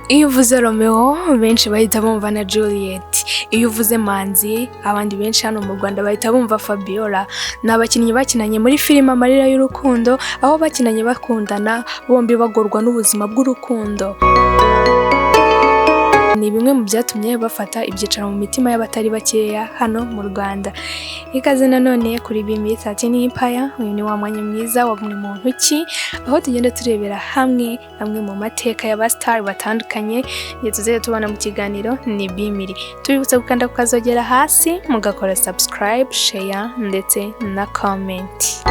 Iyo uvuze Romeo benshi bahita bumva na Juliet, iyo uvuze Manzi abandi benshi hano mu Rwanda bahita bumva Fabiola. Ni abakinnyi bakinanye muri filime Amarira y'Urukundo, aho bakinanye bakundana bombi bagorwa n'ubuzima bw'urukundo. Ni bimwe mu byatumye bafata ibyicaro mu mitima y'abatari bakeya hano mu Rwanda. Ikaze nanone kuri Bimiri 13 Empire, uyu ni wa mwanya mwiza wa buri muntu ki, aho tugenda turebera hamwe amwe mu mateka y'abasitari batandukanye, igihe tuzajya tubona mu kiganiro ni Bimiri. Tubibutsa gukanda ku kazogera hasi, mugakora subscribe, share ndetse na comment.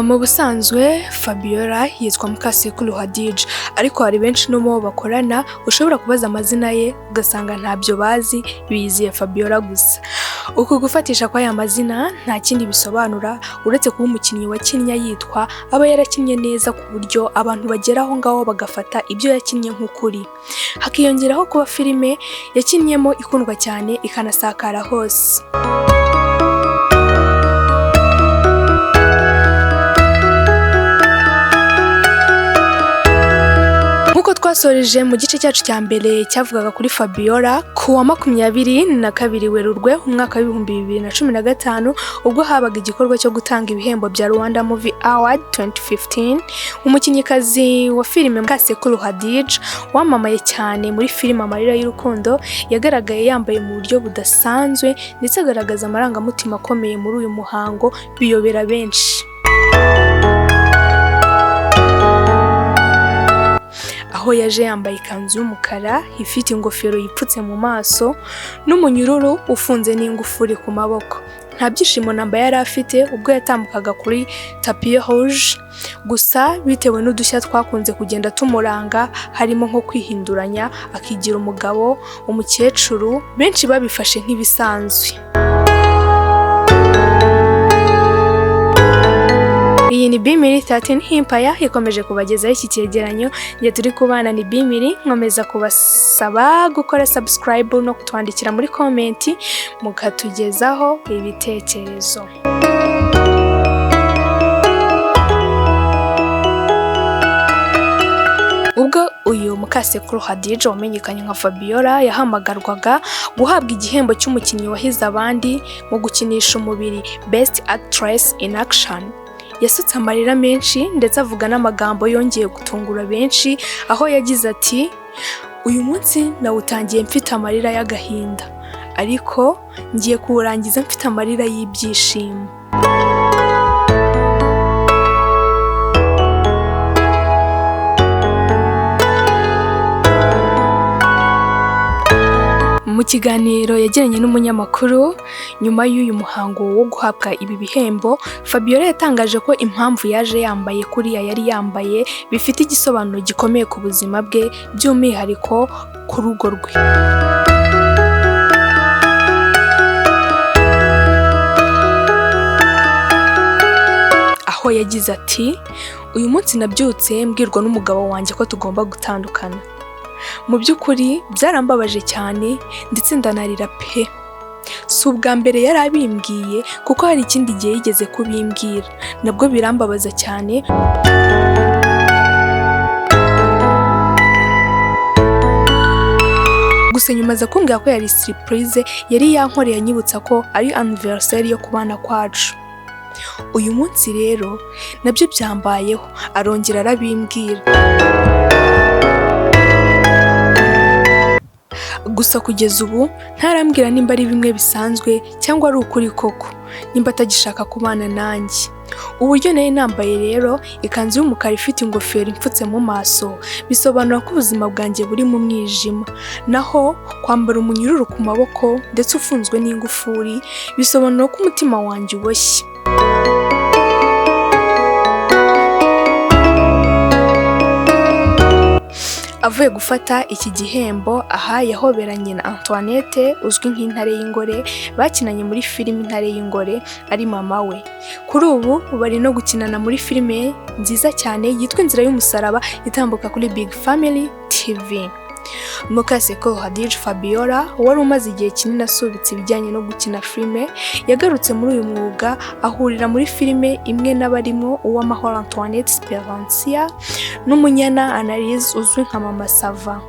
Mu busanzwe Fabiola yitwa Mukasekuru Hadija, ariko hari benshi no mu bo bakorana ushobora kubaza amazina ye ugasanga ntabyo bazi, biyiziye Fabiola gusa. Uku gufatisha kw'aya mazina nta kindi bisobanura uretse kuba umukinnyi wakinnye yitwa aba yarakinnye neza ku buryo abantu bagera aho ngaho bagafata ibyo yakinnye nk'ukuri. Hakiyongeraho kuba filime yakinnyemo ikundwa cyane ikanasakara hose. Nk'uko twasoreje mu gice cyacu cya mbere cyavugaga kuri Fabiola, ku wa 22 Werurwe umwaka w'2015, ubwo habaga igikorwa cyo gutanga ibihembo bya Rwanda Movie Award 2015, umukinnyikazi wa filime Mukasekuru Hadija wamamaye cyane muri filime Amarira y'Urukundo yagaragaye yambaye mu buryo budasanzwe ndetse agaragaza amarangamutima akomeye muri uyu muhango biyobera benshi. Aho yaje yambaye ikanzu y'umukara ifite ingofero yipfutse mu maso n'umunyururu ufunze n'ingufuri ku maboko. Nta byishimo namba yari afite ubwo yatambukaga kuri tapis rouge, gusa bitewe n'udushya twakunze kugenda tumuranga harimo nko kwihinduranya akigira umugabo, umukecuru, benshi babifashe nk'ibisanzwe. Iyi ni Bimiri 13 Empire ikomeje kubagezaho iki cyegeranyo, ngiye turi kubana ni Bimiri, nkomeza kubasaba gukora subscribe no kutwandikira muri comment mukatugezaho ibitekerezo. Ubwo uyu Mukasekuru Hadija wamenyekanye nka Fabiola yahamagarwaga guhabwa igihembo cy'umukinnyi wahize abandi mu gukinisha umubiri Best Actress in Action, yasutse amarira menshi ndetse avuga n'amagambo yongeye gutungura benshi, aho yagize ati: uyu munsi nawutangiye mfite amarira y'agahinda, ariko ngiye kuwurangiza mfite amarira y'ibyishimo. Mu kiganiro yagiranye n'umunyamakuru nyuma y'uyu muhango wo guhabwa ibi bihembo, Fabiola yatangaje ko impamvu yaje yambaye kuriya yari yambaye bifite igisobanuro gikomeye ku buzima bwe, by'umwihariko ku rugo rwe. Aho yagize ati: uyu munsi nabyutse mbwirwa n'umugabo wanjye ko tugomba gutandukana. Mu by'ukuri byarambabaje cyane ndetse ndanarira pe. Si ubwa mbere yari abimbwiye kuko hari ikindi gihe yigeze kubimbwira, nabwo birambabaza cyane. Gusa nyuma aza kumbwira ko yari surprise yari yankoreye anyibutsa ko ari anniversaire yo kubana kwacu. Uyu munsi rero nabyo byambayeho, arongera arabimbwira. Gusa kugeza ubu ntarambwira nimba ari bimwe bisanzwe cyangwa ari ukuri koko, nimba atagishaka kubana nanjye. Uburyo nari nambaye rero ikanzu y'umukara ifite ingofero impfutse mu maso bisobanura ko ubuzima bwanjye buri mu mwijima, naho kwambara umunyururu ku maboko ndetse ufunzwe n'ingufuri bisobanura ko umutima wanjye uboshye. Avuye gufata iki gihembo aha yahoberanye na Antoinette uzwi nk'Intare y'Ingore bakinanye muri filime Intare y'Ingore ari mama we. Kuri ubu bari no gukinana muri filime nziza cyane yitwa Inzira y'Umusaraba itambuka kuri Big Family TV. Mukasekuru Hadija Fabiola wari umaze igihe kinini asubitse ibijyanye no gukina filime, yagarutse muri uyu mwuga ahurira muri filime imwe n'abarimo Uwamahoro Antoinette Sperantia n'Umunyana Annalise uzwi nka Mama Sava.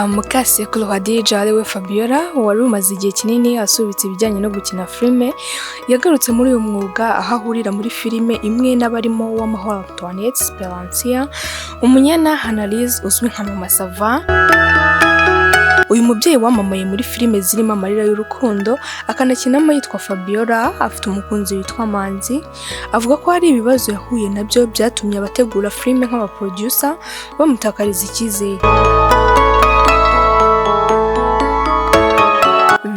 Mukasekuru Hadija ariwe Fabiola wari umaze igihe kinini asubitse ibijyanye no gukina filime, yagarutse muri uyu mwuga aho ahurira muri filime imwe n'abarimo Uwamahoro Antoinette Sperantia, Umunyana Annalise uzwi nka Mama Sava. Uyu mubyeyi wamamaye muri filime zirimo Amarira y'Urukundo akanakinamo yitwa Fabiola, afite umukunzi witwa Manzi, avuga ko hari ibibazo yahuye nabyo byatumye abategura filime nk'abaproducer bamutakariza icyizere,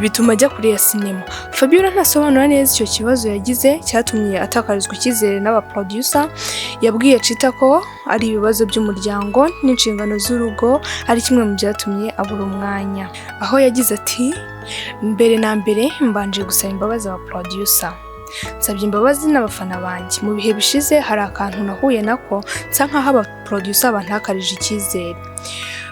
bituma ajya kure ya sinema. Fabiola ntasobanura neza icyo kibazo yagize cyatumye atakarizwa icyizere n'abaproducer. Yabwiye Chita ko ari ibibazo by'umuryango n'inshingano z'urugo ari kimwe mu byatumye abura umwanya, aho yagize ati: "Mbere na mbere mbanje gusaba imbabazi abaproducer, nsabye imbabazi n'abafana banjye. Mu bihe bishize hari akantu nahuye nako nsa nkaho abaproducer bantakarije icyizere,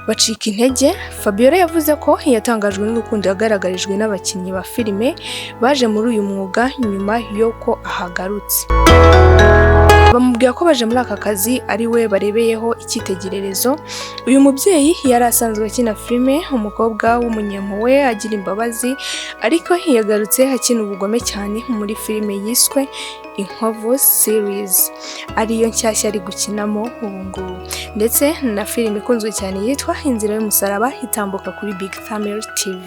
bacika intege." Fabiola yavuze ko yatangajwe n'urukundo yagaragarijwe n'abakinnyi ba filime baje muri uyu mwuga nyuma y'uko ahagarutse. Bamubwira ko baje muri aka kazi ari we barebeyeho icyitegererezo. Uyu mubyeyi yari asanzwe akina filime, umukobwa w'umunyempuhwe agira imbabazi, ariko yagarutse akina ubugome cyane muri filime yiswe Inkovu series, ariyo nshyashya ari gukinamo ubu ngubu, ndetse na filime ikunzwe cyane yitwa Inzira y'Umusaraba itambuka kuri Big Family TV.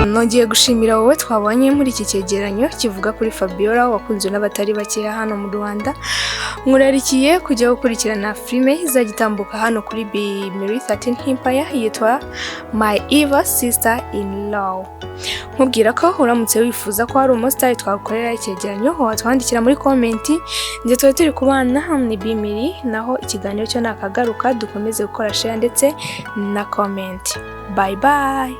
Nongeye gushimira wowe twabonye muri iki cyegeranyo kivuga kuri Fabiola wakunzwe n'abatari bakeya hano mu Rwanda. Nkurarikiye kujya gukurikirana filime izajya itambuka hano kuri Bimiri 13 Empire yitwa My Evil Sister in Law. Nkubwira ko uramutse wifuza ko hari umusitari twagukorera icyegeranyo watwandikira muri komenti. Njye tuba turi kubana ni Bimiri, naho ikiganiro cyo nakagaruka. Dukomeze gukora share ndetse na comment. Bye bye.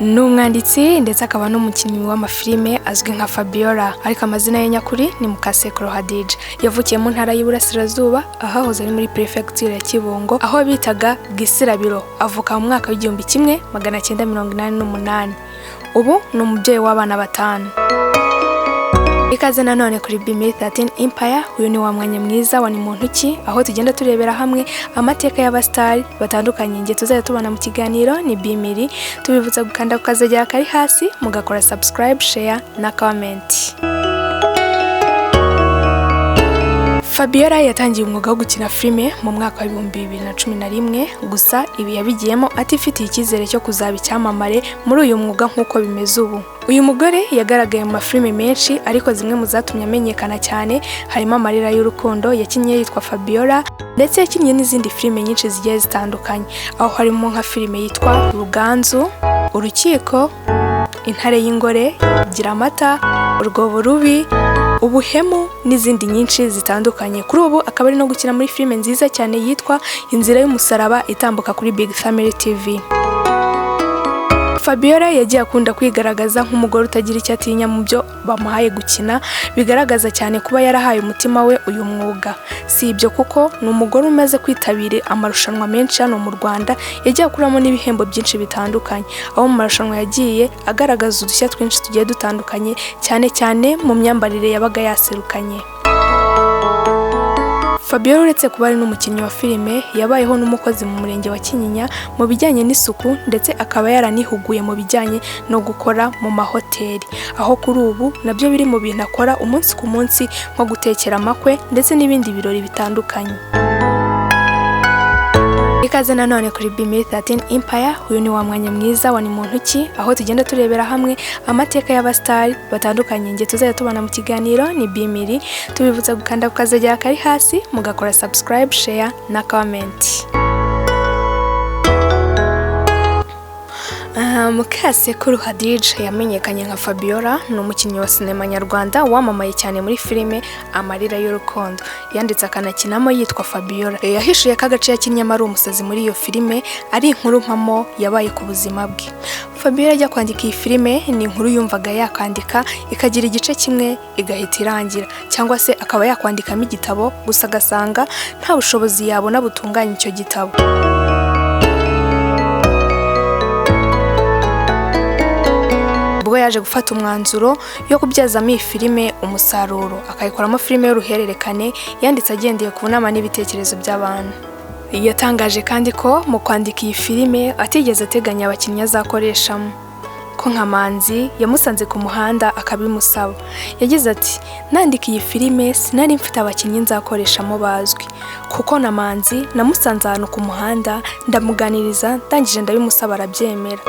Ni umwanditsi ndetse akaba n'umukinnyi w'amafilime azwi nka Fabiola, ariko amazina ye nyakuri ni Mukasekuru Hadija. Yavukiye mu ntara y'Iburasirazuba ahahoze ari muri Prefecture ya Kibungo, aho bitaga Gisirabiro. Avuka mu mwaka w'1988. Ubu ni umubyeyi w'abana 5. Ikaze nanone kuri Bimiri 13 Empire. Uyu ni wa mwanya mwiza wa Ni Muntu Ki, aho tugenda turebera hamwe amateka y'abasitari batandukanye nge tuzajya tubona mu kiganiro ni Bimiri. Tubibutsa gukanda ku kazogera kari hasi, mugakora subscribe, share na comment. Fabiola yatangiye umwuga wo gukina filime mu mwaka wa 2011, gusa ibi yabigiyemo atifitiye icyizere cyo kuzaba icyamamare muri uyu mwuga nk'uko bimeze ubu. Uyu mugore yagaragaye mu mafilime menshi, ariko zimwe mu zatumye amenyekana cyane harimo Amarira y'Urukundo yakinnye yitwa Fabiola, ndetse yakinnye n'izindi filime nyinshi zigiye zitandukanye, aho harimo nka filime yitwa Ruganzu, Urukiko, Intare y'Ingore, Gira Amata, Urwobo Rubi, Ubuhemu n'izindi nyinshi zitandukanye. Kuri ubu akaba ari no gukina muri filime nziza cyane yitwa Inzira y'Umusaraba itambuka kuri Big Family TV. Fabiola yagiye akunda kwigaragaza nk'umugore utagira icyo atinya mu byo bamuhaye gukina, bigaragaza cyane kuba yarahaye umutima we uyu mwuga. Si ibyo kuko ni umugore umaze kwitabira amarushanwa menshi hano mu Rwanda, yagiye akuramo n'ibihembo byinshi bitandukanye, aho mu marushanwa yagiye agaragaza udushya twinshi tugiye dutandukanye, cyane cyane mu myambarire yabaga yaserukanye. Fabiola uretse kuba ari n'umukinnyi wa filime, yabayeho n'umukozi mu murenge wa Kinyinya mu bijyanye n'isuku, ndetse akaba yaranihuguye mu bijyanye no gukora mu mahoteli, aho kuri ubu nabyo biri mu bintu akora umunsi ku munsi, nko gutekera amakwe ndetse n'ibindi birori bitandukanye. Ikaze nanone kuri Bimiri 13 Empire. Uyu ni wa mwanya mwiza wa Ni Muntu Ki, aho tugenda turebera hamwe amateka y'abasitari batandukanye nge tuzajya tubona mu kiganiro ni Bimiri. Tubibutsa gukanda ku kazogera kari hasi, mugakora subscribe, share na comment. Mukasekuru Hadija yamenyekanye nka Fabiola, ni umukinnyi wa sinema nyarwanda wamamaye cyane muri filime Amarira y'Urukundo, yanditse akanakinamo yitwa Fabiola. Yahishuye ko agace yakinnyemo ari umusazi muri iyo filime ari inkuru mpamo yabaye ku buzima bwe. Fabiola ajya kwandika iyi filime, ni inkuru yumvaga yakandika ikagira igice kimwe igahita irangira, cyangwa se akaba yakwandikamo igitabo, gusa agasanga nta bushobozi yabona butunganya icyo gitabo. Ubwo yaje gufata umwanzuro yo kubyazamo iyi filime umusaruro, akayikoramo filime y'uruhererekane yanditse agendeye ku nama n'ibitekerezo by'abantu. Yatangaje kandi ko mu kwandika iyi filime atigeze ateganya abakinnyi azakoreshamo, ko nka Manzi yamusanze ku muhanda akabimusaba. Yagize ati: "Nandika iyi filime sinari mfite abakinnyi nzakoreshamo bazwi, kuko na Manzi namusanze ahantu ku muhanda ndamuganiriza, ndangije ndabimusaba arabyemera."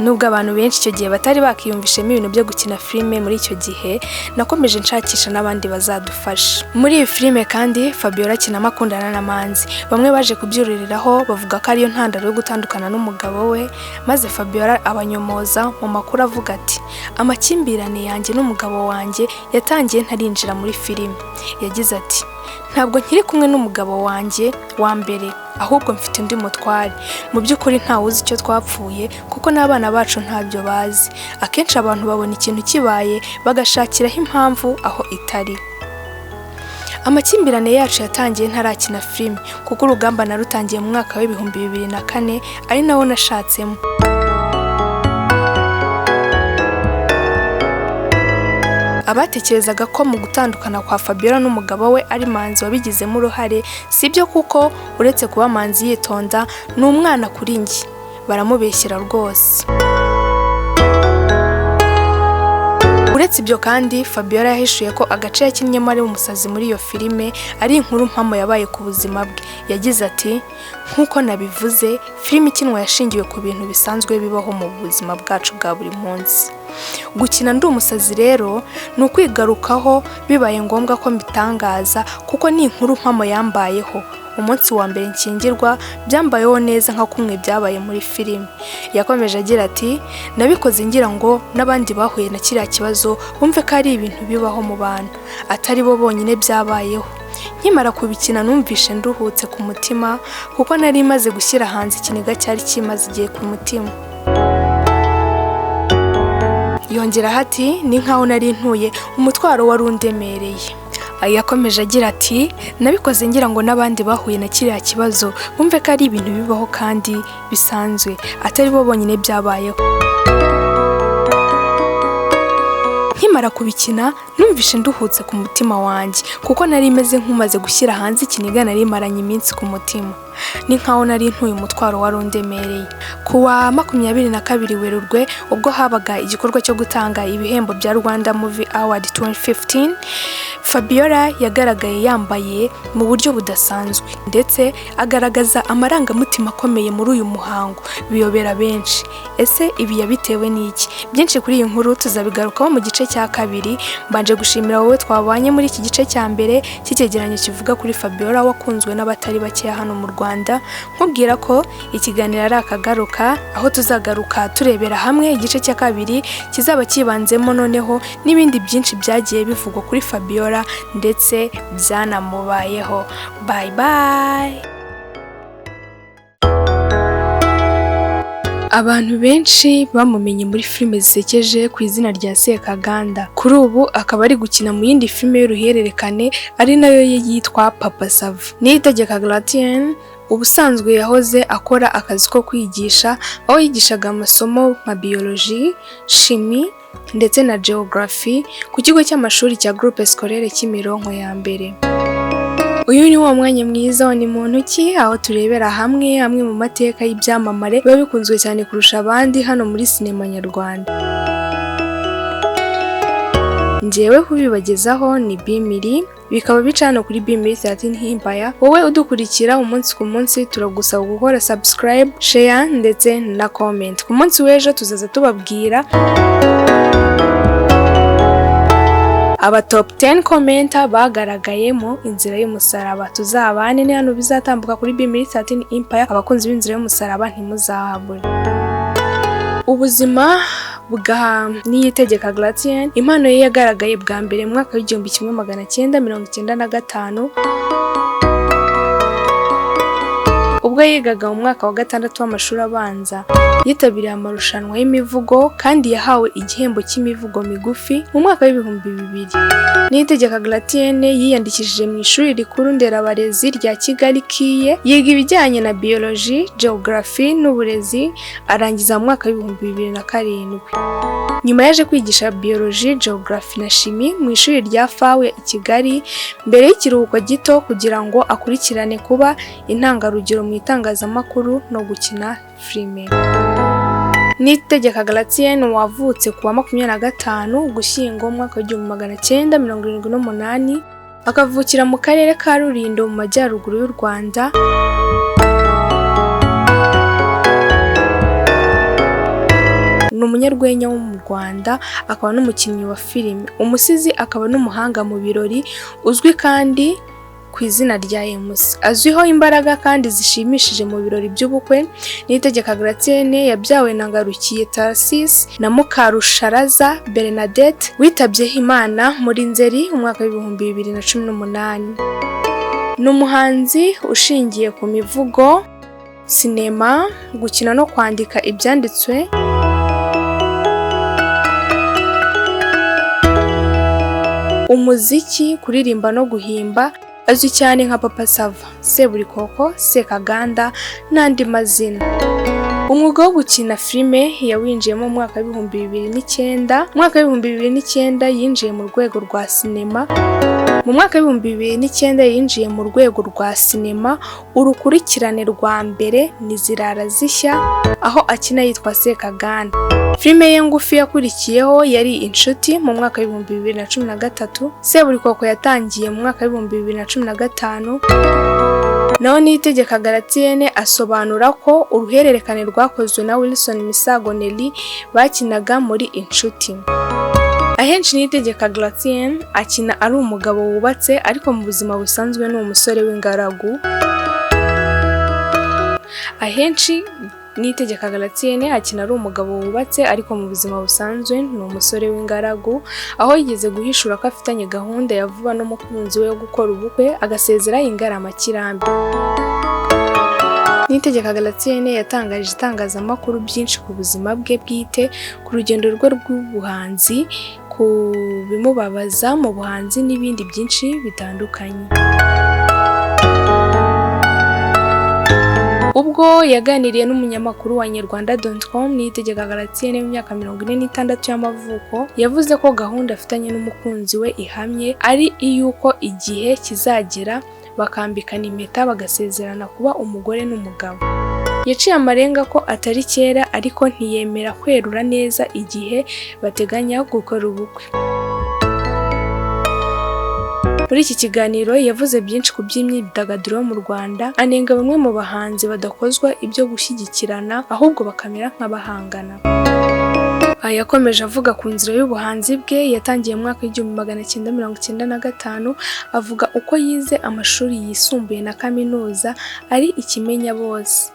Nubwo abantu benshi icyo gihe batari bakiyumvishemo ibintu byo gukina filime muri icyo gihe, nakomeje nshakisha n'abandi bazadufasha. Muri iyi filime kandi Fabiola akinamo akundana na Manzi. Bamwe baje kubyuririraho bavuga ko ariyo ntandaro yo gutandukana n'umugabo we, maze Fabiola abanyomoza mu makuru avuga ati: "Amakimbirane yanjye n'umugabo wanjye yatangiye ntarinjira muri filime." Yagize ati: "Ntabwo nkiri kumwe n'umugabo wanjye wa mbere, ahubwo mfite undi mutware. Mu by'ukuri ntawe uzi icyo twapfuye kuko n'abana bacu ntabyo bazi. Akenshi abantu babona ikintu kibaye bagashakiraho impamvu aho itari. Amakimbirane yacu yatangiye ntarakina filime, kuko urugamba narutangiye mu mwaka w'2004 ari nawo nashatsemo." Abatekerezaga ko mu gutandukana kwa Fabiola n'umugabo we ari Manzi wabigizemo uruhare, si byo, kuko uretse kuba Manzi yitonda, ni umwana kuri njye, baramubeshyera rwose. Uretse ibyo kandi Fabiola yahishuye ko agace yakinnyemo ari umusazi muri iyo filime ari inkuru mpamo yabaye ku buzima bwe. Yagize ati: "Nk'uko nabivuze, filime ikinwa yashingiwe ku bintu bisanzwe bibaho mu buzima bwacu bwa buri munsi. Gukina ndi umusazi rero ni ukwigarukaho, bibaye ngombwa ko mbitangaza kuko ni inkuru mpamo yambayeho. Umunsi wa mbere nshyingirwa byambayeho neza nka kumwe byabaye muri filime." Yakomeje agira ati: "Nabikoze ngira ngo n'abandi bahuye na kiriya kibazo bumve ko ari ibintu bibaho mu bantu, atari bo bonyine byabayeho. Nkimara kubikina numvishe nduhutse ku mutima, kuko nari maze gushyira hanze ikiniga cyari kimaze igihe ku mutima." Yongeraho ati: "Ni nkaho nari ntuye umutwaro wari undemereye." Yakomeje agira ati: "Nabikoze ngira ngo n'abandi bahuye na kiriya kibazo bumve ko ari ibintu bibaho kandi bisanzwe, atari bo bonyine byabayeho. Nkimara kubikina numvishe nduhutse ku mutima wanjye, kuko nari meze nk'umaze gushyira hanze ikiniga nari maranye iminsi ku mutima. Ni nkaho nari ntuye umutwaro wari undemereye." Ku wa 22 Werurwe, ubwo habaga igikorwa cyo gutanga ibihembo bya Rwanda Movie Award 2015, Fabiola yagaragaye yambaye mu buryo budasanzwe, ndetse agaragaza amarangamutima akomeye muri uyu muhango, biyobera benshi. Ese ibi yabitewe n'iki? Byinshi kuri iyi nkuru tuzabigarukaho mu gice cya kabiri. Mbanje gushimira wowe twabanye muri iki gice cya mbere cy'icyegeranyo kivuga kuri Fabiola wakunzwe n'abatari bakeya hano mu Rwanda, nkubwira ko ikiganiro ari akagaruka, aho tuzagaruka turebera hamwe igice cya kabiri kizaba kibanzemo noneho n'ibindi byinshi byagiye bivugwa kuri Fabiola ndetse byanamubayeho. Bye bye. Abantu benshi bamumenye muri filime zisekeje ku izina rya Sekaganda. Kuri ubu akaba ari gukina mu yindi filime y'uruhererekane ari nayo ye yitwa Papa Sava. Niyitegeka Gratien ubusanzwe yahoze akora akazi ko kwigisha, aho yigishaga amasomo nka biologie, chimie ndetse na geography ku kigo cy'amashuri cya Groupe Scolaire Kimironko ya mbere. Uyu ni wa mwanya mwiza wa Ni Muntu Ki, aho turebera hamwe amwe mu mateka y'ibyamamare biba bikunzwe cyane kurusha abandi hano muri sinema nyarwanda. Njyewe kubibagezaho ni Bimiri, bikaba bica hano kuri Bimiri 13 Empire. Wowe udukurikira umunsi ku munsi, turagusaba gukora subscribe, share ndetse na comment. Ku munsi w'ejo tuzaza tubabwira Aba top 10 commenter bagaragayemo Inzira y'Umusaraba. Tuzabane ni hano bizatambuka kuri B 13 Empire. Abakunzi b'Inzira y'Umusaraba ntimuzahabure. Ubuzima bwa Niyitegeka Gratien: impano ye yagaragaye bwa mbere mu mwaka w'1995, ubwo yigaga mu mwaka wa gatandatu w'amashuri abanza. Yitabiriye amarushanwa y'imivugo kandi yahawe igihembo cy'imivugo migufi mu mwaka w'2000. Niyitegeka Gratien yiyandikishije mu ishuri rikuru nderabarezi rya Kigali KIE, yiga ibijyanye na biology, geography n'uburezi, arangiza mu mwaka w'2007. Nyuma yaje kwigisha biology, geography na chimie mu ishuri rya FAWE i Kigali, mbere y'ikiruhuko gito kugira ngo akurikirane kuba intangarugero mu itangazamakuru no gukina filime. Niyitegeka Gratien wavutse ku wa 25 Ugushyingo umwaka w'1978, akavukira mu karere ka Rulindo mu majyaruguru y'u Rwanda, ni umunyarwenya wo mu Rwanda, akaba n'umukinnyi wa filime, umusizi, akaba n'umuhanga mu birori, uzwi kandi ku izina rya MC. Azwiho imbaraga kandi zishimishije mu birori by'ubukwe. Niyitegeka Gratien yabyawe na Ngarukiye Tarcisse na Mukarusharaza Bernadette, witabye Imana muri Nzeri umwaka w'2018. Ni umuhanzi ushingiye ku mivugo, sinema, gukina no kwandika ibyanditswe. Umuziki, kuririmba no guhimba. Azwi cyane nka Papa Sava, Seburikoko, Sekaganda n'andi mazina. Umwuga wo gukina filime yawinjiyemo mu mwaka w'2009. Mu mwaka w'2009 yinjiye mu rwego rwa sinema. Mu mwaka w'2009 yinjiye mu rwego rwa sinema. Urukurikirane rwa mbere ni Zirara Zishya, aho akina yitwa Sekaganda. Filime ye ngufi yakurikiyeho yari Inshuti mu mwaka w'2013. Seburikoko yatangiye mu mwaka w'2015. Naho Niyitegeka Gratien asobanura ko uruhererekane rwakozwe na Wilson Misago Nelly bakinaga muri Inshuti. Ahenshi Niyitegeka Gratien akina ari umugabo wubatse, ariko mu buzima busanzwe ni umusore w'ingaragu. Ahenshi Niyitegeka Gratien akina ari umugabo wubatse, ariko mu buzima busanzwe ni umusore w'ingaragu, aho yigeze guhishura ko afitanye gahunda ya vuba n'umukunzi we yo gukora ubukwe, agasezera ingaramakirambi. Niyitegeka Gratien yatangarije itangazamakuru byinshi ku buzima bwe bwite, ku rugendo rwe rw'ubuhanzi, ku bimubabaza mu buhanzi n'ibindi byinshi bitandukanye. Ubwo yaganiriye n'umunyamakuru wa inyarwanda.com, Niyitegeka Gratien w'imyaka 46 y'amavuko yavuze ko gahunda afitanye n'umukunzi we ihamye, ari iy'uko igihe kizagera bakambikana impeta, bagasezerana kuba umugore n'umugabo. Yaciye amarenga ko atari kera, ariko ntiyemera kwerura neza igihe bateganya gukora ubukwe. Muri iki kiganiro yavuze byinshi ku by'imyidagaduro yo mu Rwanda, anenga bamwe mu bahanzi badakozwa ibyo gushyigikirana, ahubwo bakamera nk'abahangana. Yakomeje avuga ku nzira y'ubuhanzi bwe yatangiye mu mwaka w'1995, avuga uko yize amashuri yisumbuye na kaminuza ari ikimenya bose,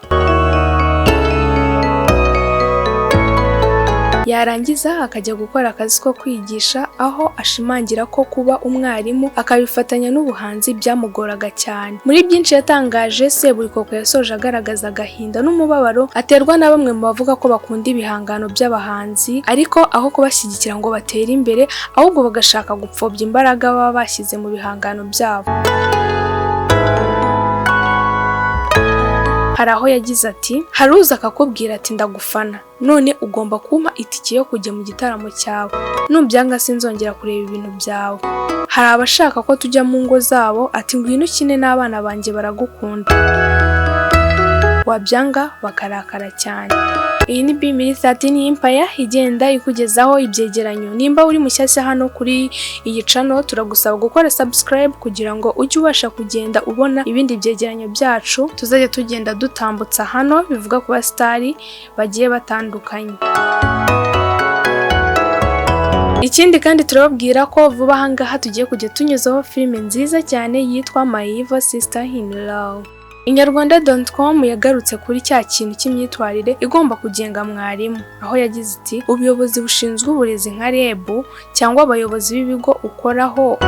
yarangiza akajya gukora akazi ko kwigisha, aho ashimangira ko kuba umwarimu akabifatanya n'ubuhanzi byamugoraga cyane. Muri byinshi yatangaje, Seburikoko yasoje agaragaza agahinda n'umubabaro aterwa na bamwe mu bavuga ko bakunda ibihangano by'abahanzi, ariko aho kubashyigikira ngo batere imbere, ahubwo bagashaka gupfobya imbaraga baba bashyize mu bihangano byabo. Hari aho yagize ati: "Hari uza akakubwira ati ndagufana, none ugomba kumpa itike yo kujya mu gitaramo cyawe, nubyanga sinzongera kureba ibintu byawe." Hari abashaka ko tujya mu ngo zabo, ati ngwino ukine n'abana banjye baragukunda, wabyanga bakarakara cyane. Iyi ni B 13 Empire igenda ikugezaho ibyegeranyo. Nimba uri mushyashya hano kuri iyi channel, turagusaba gukora subscribe kugira ngo ujye ubasha kugenda ubona ibindi byegeranyo byacu tuzajya tugenda dutambutsa hano, bivuga ku basitari bagiye batandukanye. Ikindi kandi, turababwira ko vuba aha ngaha tugiye kujya tunyuzaho filime nziza cyane yitwa My Evil Sister in Law. Inyarwanda.com yagarutse kuri cya kintu cy'imyitwarire igomba kugenga mwarimu, aho yagize iti: "Ubuyobozi bushinzwe uburezi nka REB cyangwa abayobozi b'ibigo ukoraho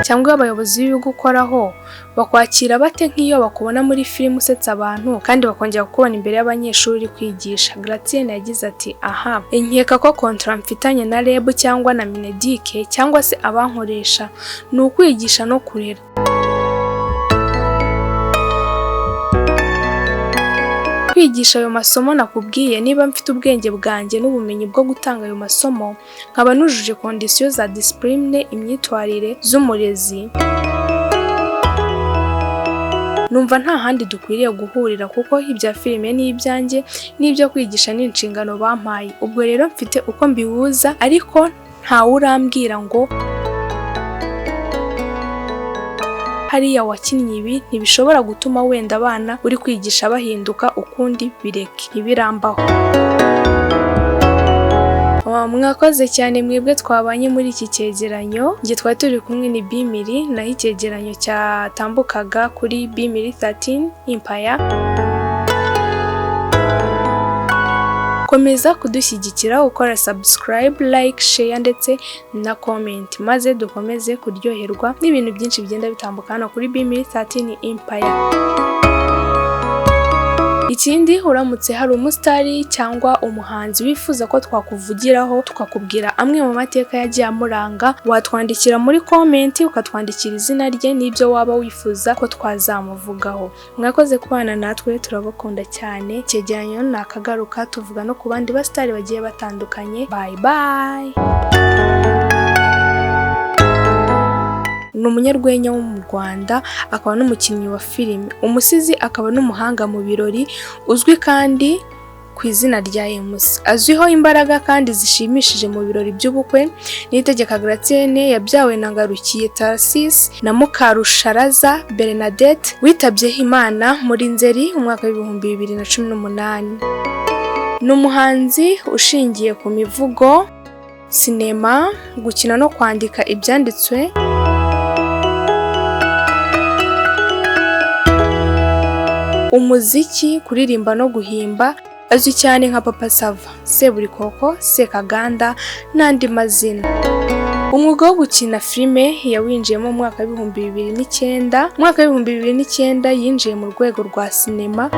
cyangwa abayobozi b'ibigo ukoraho bakwakira bate nk'iyo bakubona muri filime usetsa abantu kandi bakongera kukubona imbere y'abanyeshuri uri kwigisha?" Gratien yagize ati: "Aha, nkeka ko contrat mfitanye na REB cyangwa na MINEDUC cyangwa se abankoresha ni ukwigisha no kurera. Kwigisha ayo masomo nakubwiye, niba mfite ubwenge bwanjye n'ubumenyi bwo gutanga ayo masomo, nkaba nujuje conditions za discipline, imyitwarire z'umurezi, numva nta handi dukwiriye guhurira, kuko ibya filime ni ibyanjye n'ibyo kwigisha ni inshingano bampaye. Ubwo rero mfite uko mbihuza, ariko ntawe urambwira ngo hariya wakinnye ibi ntibishobora gutuma wenda abana uri kwigisha bahinduka ukundi, bireke, ntibirambaho." Mwakoze cyane mwebwe twabanye muri iki cyegeranyo. Njye twari turi kumwe ni Bimiri, naho icyegeranyo cyatambukaga kuri Bimiri 13 Empire. Komeza kudushyigikira ukora subscribe, like, share ndetse na comment, maze dukomeze kuryoherwa n'ibintu byinshi bigenda bitambuka hano kuri Bimiri 13 Empire. Ikindi, uramutse hari umusitari cyangwa umuhanzi wifuza ko twakuvugiraho, tukakubwira amwe mu mateka yagiye amuranga, watwandikira muri comment, ukatwandikira izina rye n'ibyo waba wifuza ko twazamuvugaho. Mwakoze kubana natwe, turabakunda cyane. Icyegeranyo ni akagaruka, tuvuga no ku bandi basitari bagiye batandukanye. Bye bye. Ni umunyarwenya wo mu Rwanda, akaba n'umukinnyi wa filime, umusizi, akaba n'umuhanga mu birori, uzwi kandi ku izina rya MC. Azwiho imbaraga kandi zishimishije mu birori by'ubukwe. Niyitegeka Gratien yabyawe na Ngarukiye Tarcisse na Mukarusharaza Bernadette, witabye Imana muri Nzeri umwaka w'2018. Ni umuhanzi ushingiye ku mivugo, sinema, gukina no kwandika ibyanditswe. Umuziki, kuririmba no guhimba. Azwi cyane nka Papa Sava, Seburikoko, Sekaganda n'andi mazina. Umwuga wo gukina filime yawinjiyemo mu mwaka w'2009. Mu mwaka w'2009 yinjiye mu rwego rwa sinema.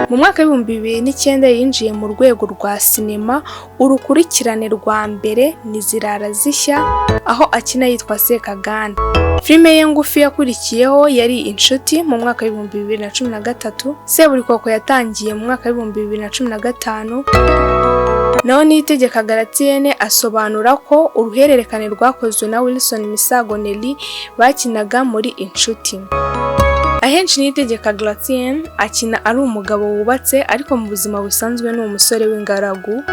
Mu mwaka w'2009 yinjiye mu rwego rwa sinema. Urukurikirane rwa mbere ni Zirara Zishya, aho akina yitwa Sekaganda. Filime ye ngufi yakurikiyeho yari Inshuti mu mwaka w'2013. Seburikoko yatangiye mu mwaka w'2015. Naho Niyitegeka Gratien asobanura ko uruhererekane rwakozwe na Wilson Misago Nelly bakinaga muri Inshuti. Ahenshi Niyitegeka Gratien akina ari umugabo wubatse, ariko mu buzima busanzwe ni umusore w'ingaragu.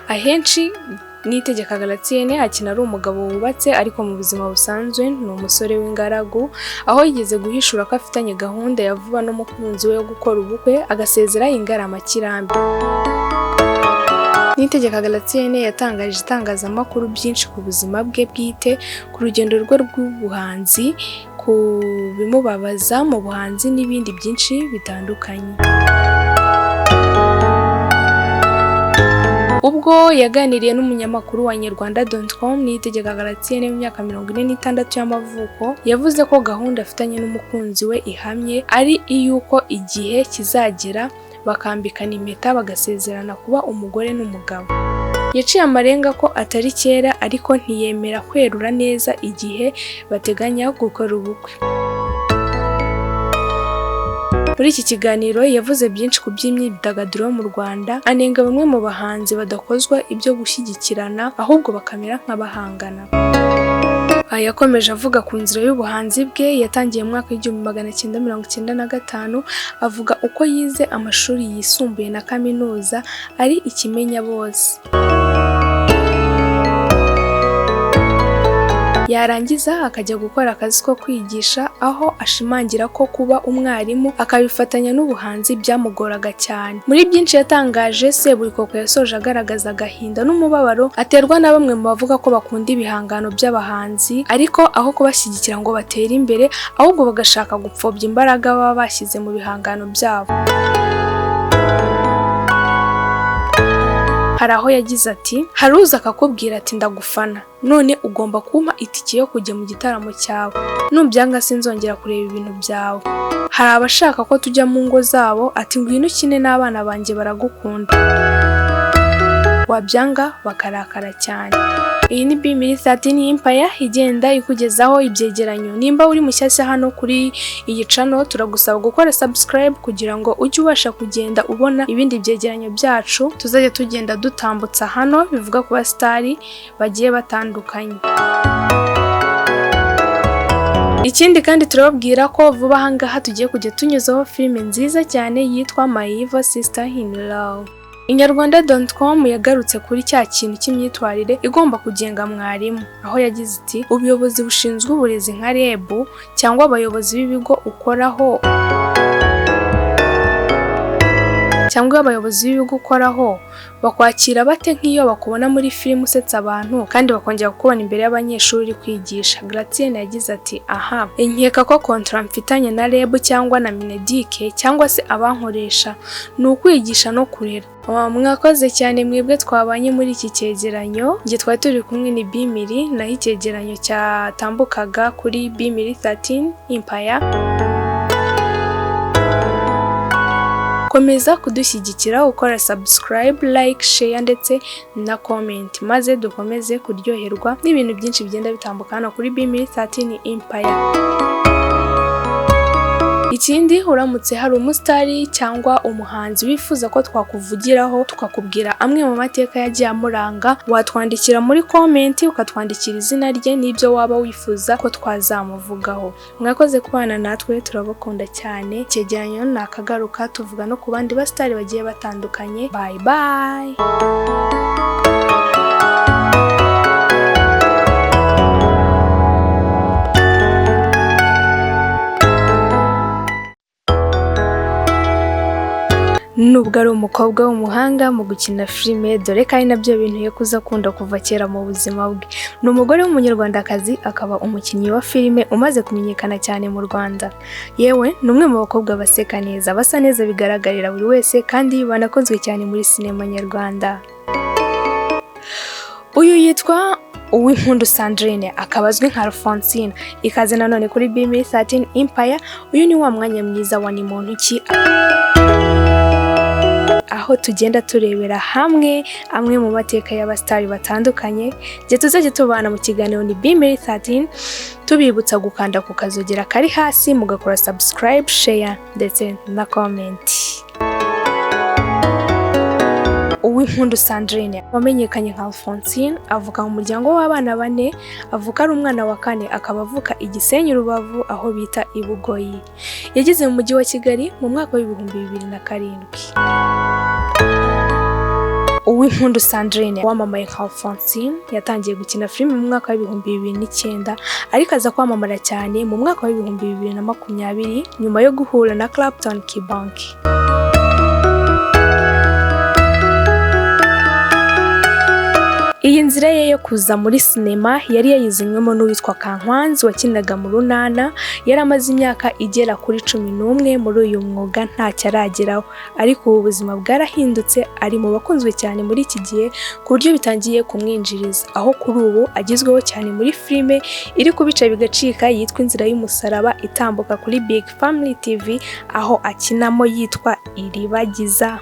Ahenshi Niyitegeka Gratien akina ari umugabo wubatse, ariko mu buzima busanzwe ni umusore w'ingaragu, aho yigeze guhishura ko afitanye gahunda ya vuba n'umukunzi we yo gukora ubukwe, agasezera ingaramakirambi. Niyitegeka Gratien yatangarije itangazamakuru byinshi ku buzima bwe bwite, ku rugendo rwe rw'ubuhanzi, ku bimubabaza mu buhanzi n'ibindi byinshi bitandukanye. Ubwo yaganiriye n'umunyamakuru wa Inyarwanda.com, Niyitegeka Gratien w'imyaka 46 y'amavuko yavuze ko gahunda afitanye n'umukunzi we ihamye, ari iy'uko igihe kizagera bakambikana impeta, bagasezerana kuba umugore n'umugabo. Yaciye amarenga ko atari kera, ariko ntiyemera kwerura neza igihe bateganya gukora ubukwe. Muri iki kiganiro yavuze byinshi ku by'imyidagaduro yo mu Rwanda, anenga bamwe mu bahanzi badakozwa ibyo gushyigikirana ahubwo bakamera nk'abahangana. Yakomeje avuga ku nzira y'ubuhanzi bwe yatangiye mu mwaka w'1995, avuga uko yize amashuri yisumbuye na kaminuza ari ikimenya bose. Yarangiza akajya gukora akazi ko kwigisha, aho ashimangira ko kuba umwarimu akabifatanya n'ubuhanzi byamugoraga cyane. Muri byinshi yatangaje, Seburikoko yasoje agaragaza agahinda n'umubabaro aterwa na bamwe mu bavuga ko bakunda ibihangano by'abahanzi, ariko aho kubashyigikira ngo batere imbere, ahubwo bagashaka gupfobya imbaraga baba bashyize mu bihangano byabo. Hari aho yagize ati: "Hari uza akakubwira ati ndagufana, none ugomba kumpa itike yo kujya mu gitaramo cyawe, nubyanga sinzongera kureba ibintu byawe." Hari abashaka ko tujya mu ngo zabo, ati ngwino ukine n'abana banjye baragukunda, wabyanga bakarakara cyane. Iyi ni Bimiri 13 Empire igenda ikugezaho ibyegeranyo. Nimba uri mushyashya hano kuri iyi channel, turagusaba gukora subscribe kugira ngo ujye ubasha kugenda ubona ibindi byegeranyo byacu tuzajya tugenda dutambutsa hano, bivuga ku basitari bagiye batandukanye. Ikindi kandi, turababwira ko vuba aha ngaha tugiye kujya tunyuzaho filime nziza cyane yitwa My Evil Sister in Law. Inyarwanda.com yagarutse kuri cya kintu cy'imyitwarire igomba kugenga mwarimu, aho yagize iti: "Ubuyobozi bushinzwe uburezi nka REB cyangwa abayobozi b'ibigo ukoraho bakwakira bate nk'iyo bakubona muri filime usetsa abantu kandi bakongera kukubona imbere y'abanyeshuri uri kwigisha?" Gratien yagize ati: "Aha nkeka ko contrat mfitanye na REB cyangwa na MINEDUC cyangwa se abankoresha ni ukwigisha no kurera." Mwakoze cyane mwebwe twabanye muri iki cyegeranyo. Njye twari turi kumwe ni Bimiri, naho icyegeranyo cyatambukaga kuri Bimiri 13 Empire. Komeza kudushyigikira ukora subscribe, like, share ndetse na comment, maze dukomeze kuryoherwa n'ibintu byinshi bigenda bitambuka hano kuri Bimiri 13 Empire. Ikindi, uramutse hari umusitari cyangwa umuhanzi wifuza ko twakuvugiraho, tukakubwira amwe mu mateka yagiye amuranga, watwandikira muri comment, ukatwandikira izina rye n'ibyo waba wifuza ko twazamuvugaho. Mwakoze kubana natwe, turabakunda cyane. Icyegeranyo ni akagaruka, tuvuga no ku bandi basitari bagiye batandukanye. Bye bye. Nubwo ari umukobwa w'umuhanga mu gukina filime, dore ko ari nabyo bintu yakuze akunda kuva kera mu buzima bwe, ni umugore w'umunyarwandakazi akaba umukinnyi wa filime umaze kumenyekana cyane mu Rwanda. Yewe, ni umwe mu bakobwa baseka neza, basa neza bigaragarira buri wese kandi banakunzwe cyane muri sinema nyarwanda. Uyu yitwa Uwimpundu Sandrine, akaba azwi nka Alphonsine. Ikaze nanone kuri Bimiri 13 Empire. Uyu ni wa mwanya mwiza wa Ni Muntu Ki, aho tugenda turebera hamwe amwe mu mateka y'abasitari batandukanye. Igihe tuzajya tubana mu kiganiro ni Bimiri 13, tubibutsa gukanda ku kazogera kari hasi, mugakora subscribe, share ndetse na comment. Uwimpundu Sandrine wamenyekanye nka Alphonsine avuka mu muryango w'abana bane, avuka ari umwana wa kane, akaba avuka i Gisenyi Rubavu aho bita i Bugoyi. Yageze mu mujyi wa Kigali mu mwaka wa 2007. Uwimpundu Sandrine wamamaye nka Alphonsine yatangiye gukina filime mu mwaka wa 2009, ariko aza kwamamara cyane mu mwaka wa 2020 nyuma yo guhura na Clapton Kibonke. Iyi nzira ye yo kuza muri sinema yari yayizinywemo n'uwitwa Kankwanzi wakinaga mu Runana. Yari amaze imyaka igera kuri 11 muri uyu mwuga ntacyo arageraho, ariko ubu buzima bwarahindutse, ari mu bakunzwe cyane muri iki gihe ku buryo bitangiye kumwinjiriza, aho kuri ubu agezweho cyane muri filime iri kubica bigacika yitwa Inzira y'Umusaraba, itambuka kuri Big Family TV, aho akinamo yitwa Iribagiza.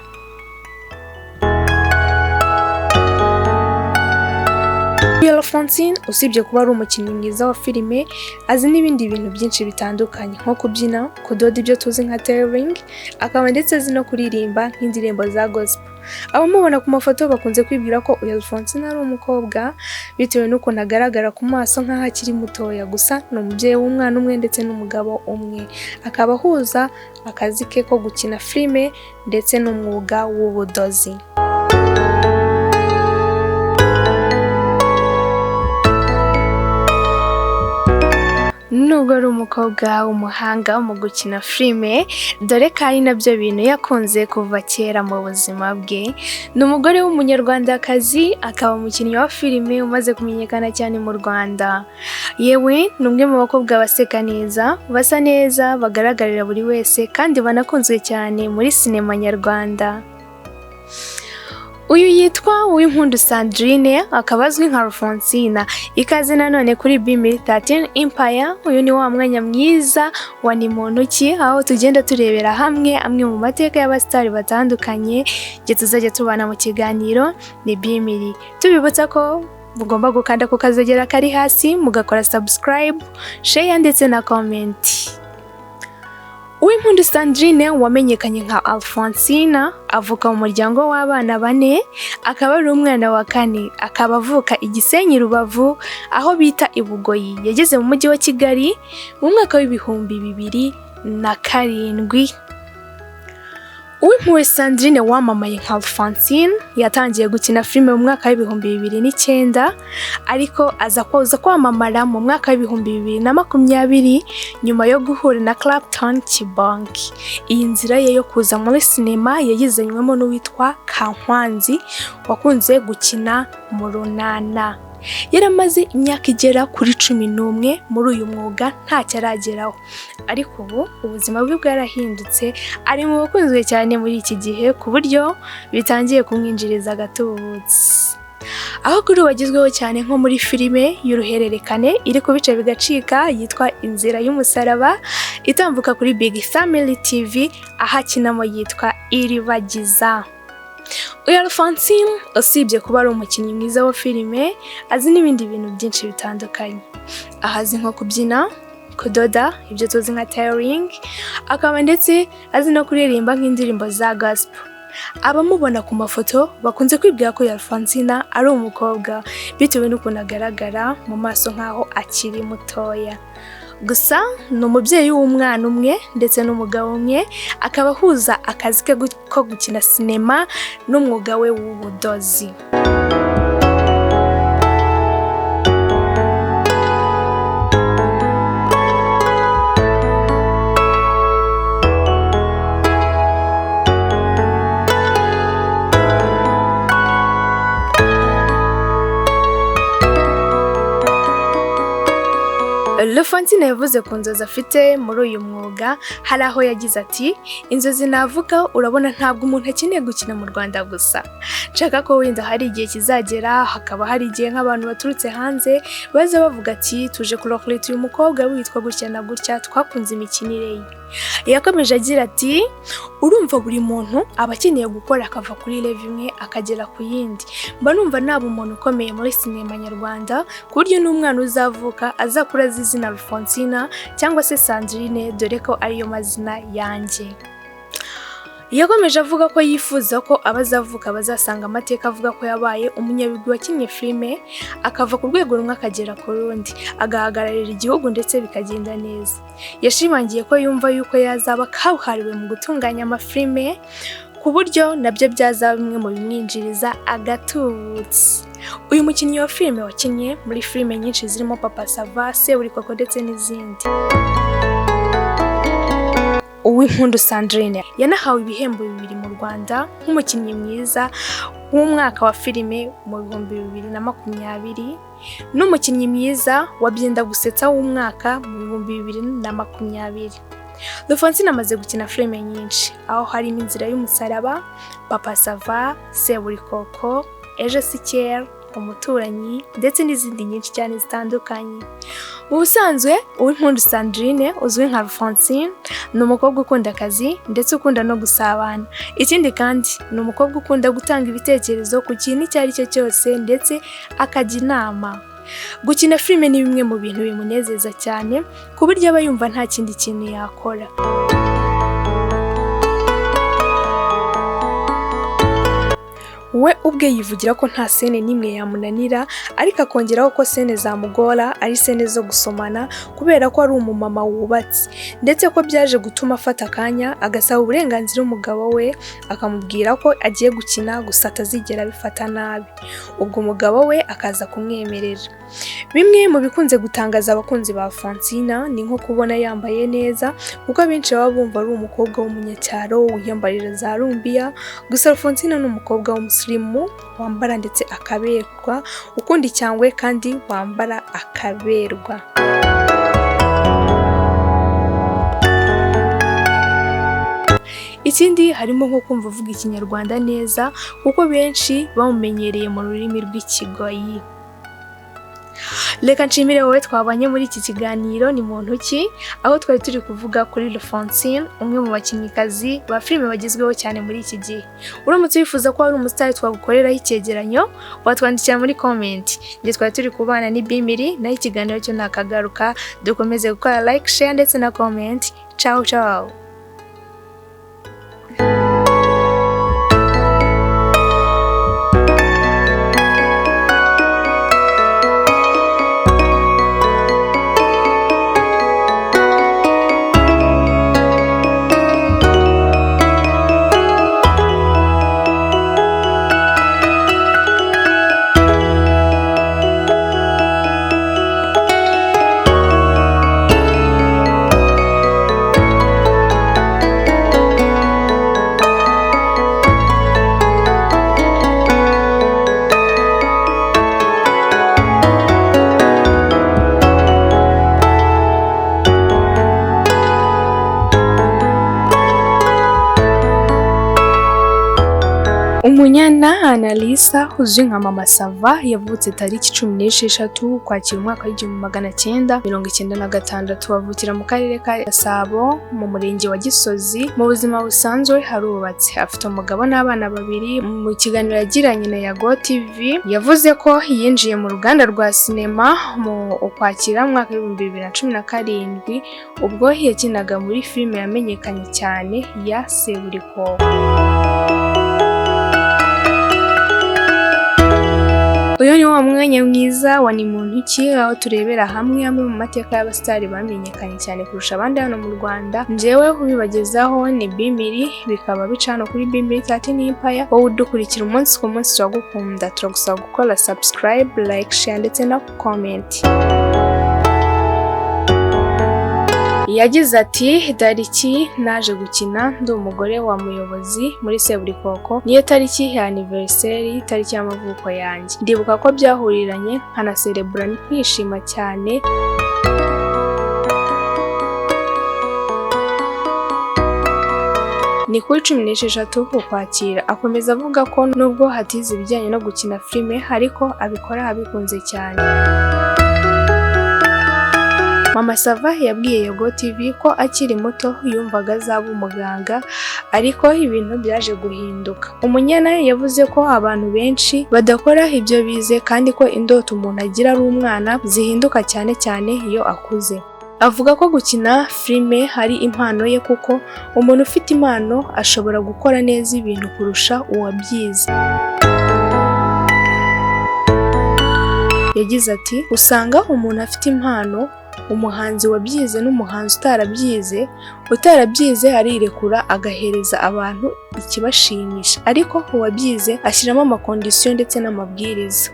Alphonsine usibye kuba ari umukinnyi mwiza wa filime, azi n'ibindi bintu byinshi bitandukanye nko kubyina, kudoda ibyo tuzi nka tailoring, akaba ndetse azi no kuririmba nk'indirimbo za gospel. Abamubona ku mafoto bakunze kwibwira ko uyu Alphonsine ari umukobwa bitewe n'ukuntu agaragara ku maso nk'aho akiri mutoya, gusa ni umubyeyi w'umwana umwe ndetse n'umugabo umwe, akaba ahuza akazi ke ko gukina filime ndetse n'umwuga w'ubudozi. Nubwo ari umukobwa w'umuhanga mu gukina filime, dore ko ari nabyo bintu yakunze kuva kera mu buzima bwe, ni umugore w'umunyarwandakazi, akaba umukinnyi wa filime umaze kumenyekana cyane mu Rwanda. Yewe ni umwe mu bakobwa baseka neza, basa neza, bagaragarira buri wese kandi banakunzwe cyane muri sinema nyarwanda. Uyu yitwa Uwimpundu Sandrine, akaba azwi nka Alphonsina. Ikaze nanone kuri Bimiri 13 Empire. Uyu ni wa mwanya mwiza wa Ni Muntu Ki, aho tugenda turebera hamwe amwe mu mateka y'abasitari batandukanye. Igihe tuzajya tubana mu kiganiro ni Bimiri. Tubibutsa ko mugomba gukanda ku kazogera kari hasi, mugakora subscribe, share ndetse na comment. Uwimpundu Sandrine wamenyekanye nka Alphonsina avuka mu muryango w'abana bane, akaba ari umwana wa kane, akaba avuka i Gisenyi Rubavu aho bita i Bugoyi. Yageze mu mujyi wa Kigali mu mwaka w'2007. Uwimpuhwe Sandrine wamamaye nka Alphonsine yatangiye gukina filime mu mwaka w'2009, ariko aza kuza kwamamara mu mwaka w'2020 nyuma yo guhura na Clapton Kibonke. Iyi nzira ye yo kuza muri sinema yayizanywemo n'uwitwa Kankwanzi wakunze gukina mu Runana. Yaramaze imyaka igera kuri 11 muri uyu mwuga ntacyo arageraho, ariko ubu ubuzima bwe bwarahindutse, ari mu bakunzwe cyane muri iki gihe ku buryo bitangiye kumwinjiriza agatubutse. Aho kuri ubu agezweho cyane nko muri filime y'uruhererekane iri kubica bigacika yitwa Inzira y'Umusaraba, itambuka kuri Big Family TV, aho akinamo yitwa Iribagiza. Uyu Alphonsine usibye kuba ari umukinnyi mwiza wa filime, azi n'ibindi bintu byinshi bitandukanye. Aho azi nko kubyina, kudoda, ibyo tuzi nka tailoring, akaba ndetse azi no kuririmba nk'indirimbo za gospel. Abamubona ku mafoto bakunze kwibwira ko Alphonsine ari umukobwa bitewe n'ukuntu agaragara mu maso nk'aho akiri mutoya. Gusa ni umubyeyi w'umwana umwe ndetse n'umugabo umwe, akaba ahuza akazi ke ko gukina sinema n'umwuga we w'ubudozi. Alphonsine yavuze ku nzozi afite muri uyu mwuga, hari aho yagize ati: "Inzozi navuga, urabona ntabwo umuntu akeneye gukina mu Rwanda gusa. Nshaka ko wenda hari igihe kizagera, hakaba hari igihe nk'abantu baturutse hanze baza bavuga ati tuje kurokurita uyu mukobwa witwa gutya na gutya, twakunze imikinire ye." Yakomeje agira ati: "Urumva buri muntu aba akeneye gukora akava kuri level imwe akagera ku yindi. Mba numva naba umuntu ukomeye muri sinema nyarwanda, ku buryo n'umwana uzavuka azakura azi izina Alphonsina cyangwa se Sandrine, dore ko ariyo mazina yanjye." Yakomeje avuga ko yifuza ko abazavuka bazasanga amateka avuga ko yabaye umunyabigwi wakinnye filime, akava ku rwego rumwe akagera ku rundi, agahagararira igihugu ndetse bikagenda neza. Yashimangiye ko yumva yuko yazaba kabuhariwe mu gutunganya amafilime, ku buryo nabyo byazaba bimwe mu bimwinjiriza agatubutse. Uyu mukinnyi wa filime wakinnye muri filime nyinshi zirimo Papa Sava, Seburikoko ndetse n'izindi. Uwimpundu Sandrine yanahawe ibihembo 2 mu Rwanda nk'umukinnyi mwiza w'umwaka wa filime mu 2020 n'umukinnyi mwiza wa Byenda Gusetsa w'umwaka mu 2020. Alphonsine amaze gukina filime nyinshi, aho harimo Inzira y'Umusaraba, Papa Sava, Seburikoko, Ejo si kera, Umuturanyi ndetse n'izindi nyinshi cyane zitandukanye. Mu busanzwe Uwimpundu Sandrine uzwi nka Alphonsine ni umukobwa ukunda akazi ndetse ukunda no gusabana. Ikindi kandi ni umukobwa ukunda gutanga ibitekerezo ku kintu icyo ari cyo cyose ndetse akajya inama. Gukina filime ni bimwe mu bintu bimunezeza cyane ku buryo aba yumva nta kindi kintu yakora. We ubwe yivugira ko nta scène n'imwe yamunanira, ariko akongeraho ko scène zamugora ari scène zo gusomana kubera ko ari umumama wubatse, ndetse ko byaje gutuma afata akanya agasaba uburenganzira umugabo we, akamubwira ko agiye gukina gusa atazigera abifata nabi, ubwo umugabo we akaza kumwemerera. Bimwe mu bikunze gutangaza abakunzi ba Alphonsine ni nko kubona yambaye neza, kuko abenshi baba bumva ari umukobwa w'umunyacyaro wiyambarira za rumbiya, gusa Alphonsine ni umukobwa w'umusirimu wambara ndetse akaberwa, ukunda icyangwe kandi wambara akaberwa. Ikindi harimo nko kumva avuga Ikinyarwanda neza, kuko benshi bamumenyereye mu rurimi rw'Ikigoyi. Reka nshimire wowe twabanye muri iki kiganiro ni muntu ki, aho twari turi kuvuga kuri Alphonsine, umwe mu bakinnyikazi ba filime bagezweho cyane muri iki gihe. Uramutse wifuza ko hari umusitari twagukoreraho icyegeranyo, watwandikira muri comment. Njye twari turi kubana ni Bimiri, naho ikiganiro cyo nakagaruka. Dukomeze gukora like, share ndetse na comment. Ciao ciao. Umunyana Annalisa uzwi nka Mama Sava yavutse tariki 16 Ukwakira umwaka w'1996, avukira mu karere ka Gasabo mu murenge wa Gisozi. Mu buzima busanzwe harubatse, afite umugabo n'abana babiri. Mu kiganiro yagiranye na Yago TV yavuze ko yinjiye mu ruganda rwa sinema mu Ukwakira mwaka 2017, ubwo yakinaga muri filime yamenyekanye cyane ya Seburikoko. Uyu ni wa mwanya mwiza wa ni muntu ki, aho turebera hamwe amwe mu mateka y'abasitari bamenyekanye cyane kurusha abandi hano mu Rwanda. Njyewe ubibagezaho ni Bimiri, bikaba bica hano kuri Bimiri 13 Empire. Wowe udukurikira umunsi ku munsi turagukunda, turagusaba gukora subscribe, like, share ndetse na comment. Yagize ati tariki naje gukina ndi umugore wa muyobozi muri Seburikoko, niyo tariki ya anniversaire, tariki y'amavuko yanjye. Ndibuka ko byahuriranye nkanaserebura nkishima cyane. Ni kuri 16 Ukwakira. Akomeza avuga ko nubwo hatize ibijyanye no gukina filime, ariko abikora abikunze cyane. Mama Sava yabwiye Yago TV ko akiri muto yumvaga azaba umuganga, ariko ibintu byaje guhinduka. Umunyana yavuze ko abantu benshi badakora ibyo bize, kandi ko indoto umuntu agira ari umwana zihinduka cyane cyane iyo akuze. Avuga ko gukina filime ari impano ye, kuko umuntu ufite impano ashobora gukora neza ibintu kurusha uwabyize. Yagize ati usanga umuntu afite impano, umuhanzi wabyize n'umuhanzi utarabyize, utarabyize arirekura agahereza abantu ikibashimisha, ariko uwabyize ashyiramo amakondisiyo ndetse n'amabwiriza.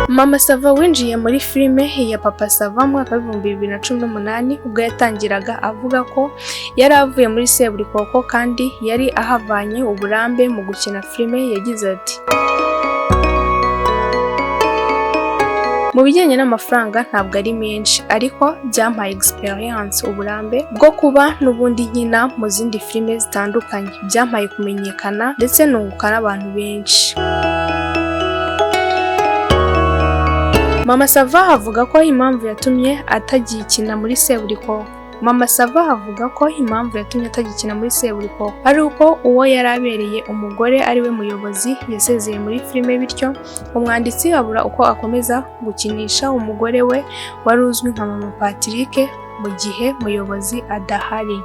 Mama Sava winjiye muri filime ya Papa Sava mu mwaka w'2018, ubwo yatangiraga avuga ko yari avuye muri Seburikoko kandi yari ahavanye uburambe mu gukina filime. Yagize ati mu bijyanye n'amafaranga ntabwo ari menshi, ariko byampaye experience, uburambe bwo kuba n'ubundi nkina mu zindi filime zitandukanye, byampaye kumenyekana ndetse nunguka n'abantu benshi. Mama Sava avuga ko impamvu yatumye atagikina muri Seburikoko. Mama Sava avuga ko impamvu yatumye atagikina muri Seburikoko ari uko uwo yari abereye umugore ari we muyobozi yasezeye muri filime, bityo umwanditsi abura uko akomeza gukinisha umugore we wari uzwi nka Mama Patrick mu gihe muyobozi adahari.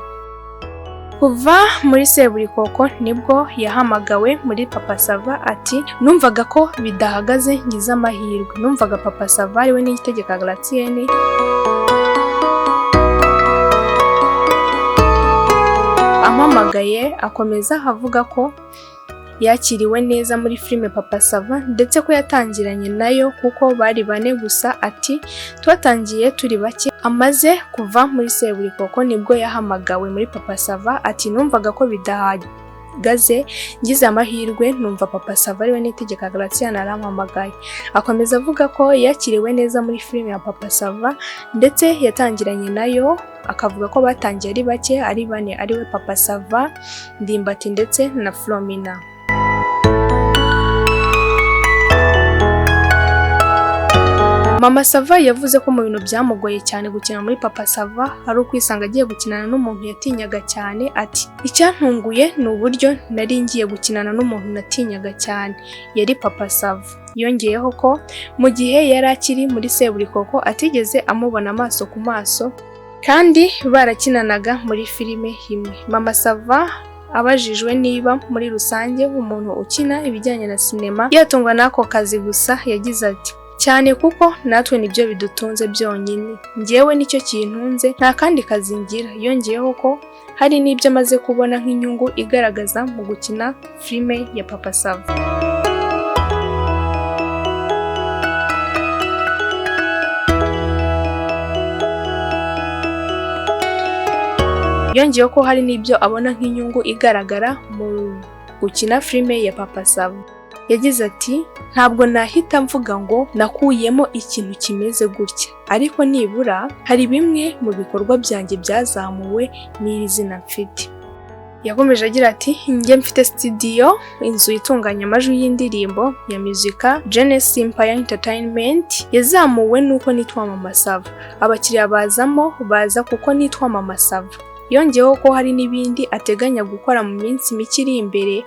Kuva muri Seburikoko nibwo yahamagawe muri Papa Sava. Ati: "Numvaga ko bidahagaze, ngize amahirwe numvaga Papa Sava ariwe Niyitegeka Gratien ampamagaye." Akomeza avuga ko yakiriwe neza muri filime Papa Sava, ndetse ko yatangiranye nayo kuko bari bane gusa. Ati: "Twatangiye turi bake." Amaze kuva muri Seburikoko nibwo yahamagawe muri Papa Sava. Ati: "Numvaga ko bidahagaze, ngize amahirwe numva Papa Sava ariwe Niyitegeka Gratien arampamagaye." Akomeza avuga ko yakiriwe neza muri filime ya Papa Sava, ndetse yatangiranye nayo. Akavuga ko batangiye ari bake, ari bane, ariwe Papa Sava, Ndimbati ndetse na Flomina. Mama Sava yavuze ko mu bintu byamugoye cyane gukina muri Papa Sava ari ukwisanga agiye gukinana n'umuntu yatinyaga cyane. Ati: "Icyantunguye ni uburyo nari ngiye gukinana n'umuntu natinyaga cyane, yari Papa Sava." Yongeyeho ko mu gihe yari akiri muri Seburikoko atigeze amubona amaso ku maso kandi barakinanaga muri filime imwe. Mama Sava abajijwe niba muri rusange umuntu ukina ibijyanye na sinema yatungwa n'ako kazi gusa, yagize ati: "Cyane, kuko natwe nibyo bidutunze byonyine. Njyewe nicyo kintunze, nta kandi kazi ngira." Yongeyeho ko hari n'ibyo amaze kubona nk'inyungu igaragaza mu gukina filime ya Papa Sava. Yongeyeho ko hari n'ibyo abona nk'inyungu igaragara mu gukina filime ya Papa Sava. Yagize ati: "Ntabwo nahita mvuga ngo nakuyemo ikintu kimeze gutya, ariko nibura hari bimwe mu bikorwa byanjye byazamuwe n'iri zina mfite." Yakomeje agira ati: "Njye mfite studio, inzu itunganya amajwi y'indirimbo ya muzika, Genesis Empire Entertainment. Yazamuwe nuko nitwa Mama Sava. Abakiriya bazamo baza kuko nitwa Mama Sava." Yongeyeho ko hari n'ibindi ateganya gukora mu minsi mike iri imbere.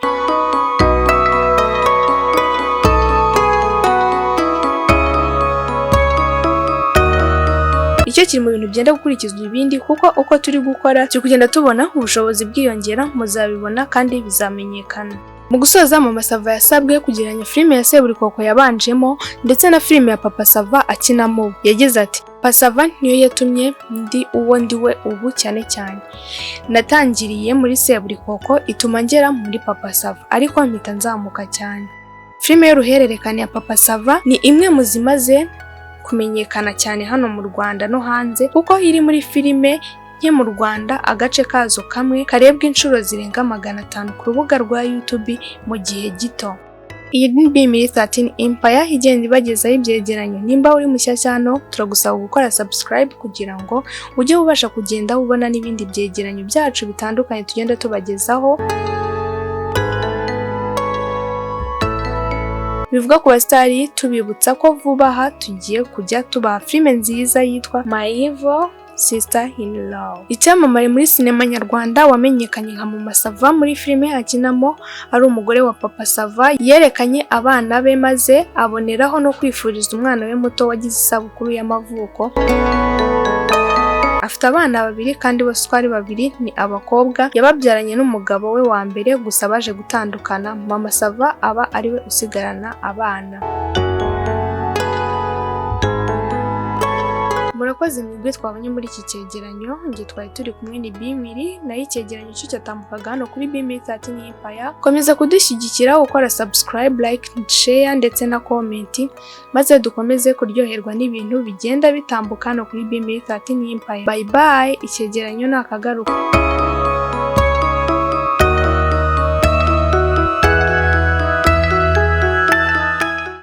Icyo kiri mu bintu byenda gukurikizwa ibindi, kuko uko turi gukora turi kugenda tubona ubushobozi bwiyongera, muzabibona kandi bizamenyekana. Mu gusoza, Mama Sava yasabwe kugereranya filime ya Seburikoko yabanjemo ndetse na filime ya Papa Sava akinamo. Yagize ati: "Papa Sava niyo yatumye ndi uwo ndi we ubu. Cyane cyane natangiriye muri Seburikoko, ituma ngera muri Papa Sava, ariko mpita nzamuka cyane." Filime y'uruhererekane ya Papa Sava ni imwe mu zimaze kumenyekana cyane hano mu Rwanda no hanze, kuko iri muri filime nke mu Rwanda agace kazo kamwe karebwa inshuro zirenga 500 ku rubuga rwa YouTube mu gihe gito. Iyi ni Bimiri 13 Empire igenda ibagezaho ibyegeranyo. Nimba uri mushyashya hano, turagusaba gukora subscribe kugira ngo ujye ubasha kugenda ubona n'ibindi byegeranyo byacu bitandukanye tugenda tubagezaho bivuga ku basitari. Tubibutsa ko vuba aha tugiye kujya tubaha filime nziza yitwa My Evil Sister in Law. Icyamamare muri sinema nyarwanda wamenyekanye nka Mama Sava muri filime akinamo ari umugore wa Papa Sava, yerekanye abana be maze aboneraho no kwifuriza umwana we muto wagize isabukuru y'amavuko. Afite abana babiri kandi bose uko ari babiri ni abakobwa. Yababyaranye n'umugabo we wa mbere, gusa baje gutandukana, Mama Sava aba ariwe usigarana abana. Murakoze mwebwe twabonye muri iki cyegeranyo. Njye twari turi kumwe ni Bimiri, nayo icyegeranyo cyo cyatambukaga hano kuri Bimiri 13 Empire. Komeza kudushyigikira ukora subscribe, like, share ndetse na comment, maze dukomeze kuryoherwa n'ibintu bigenda bitambuka hano kuri Bimiri 13 Empire. Bye bye, icyegeranyo ni akagaruka.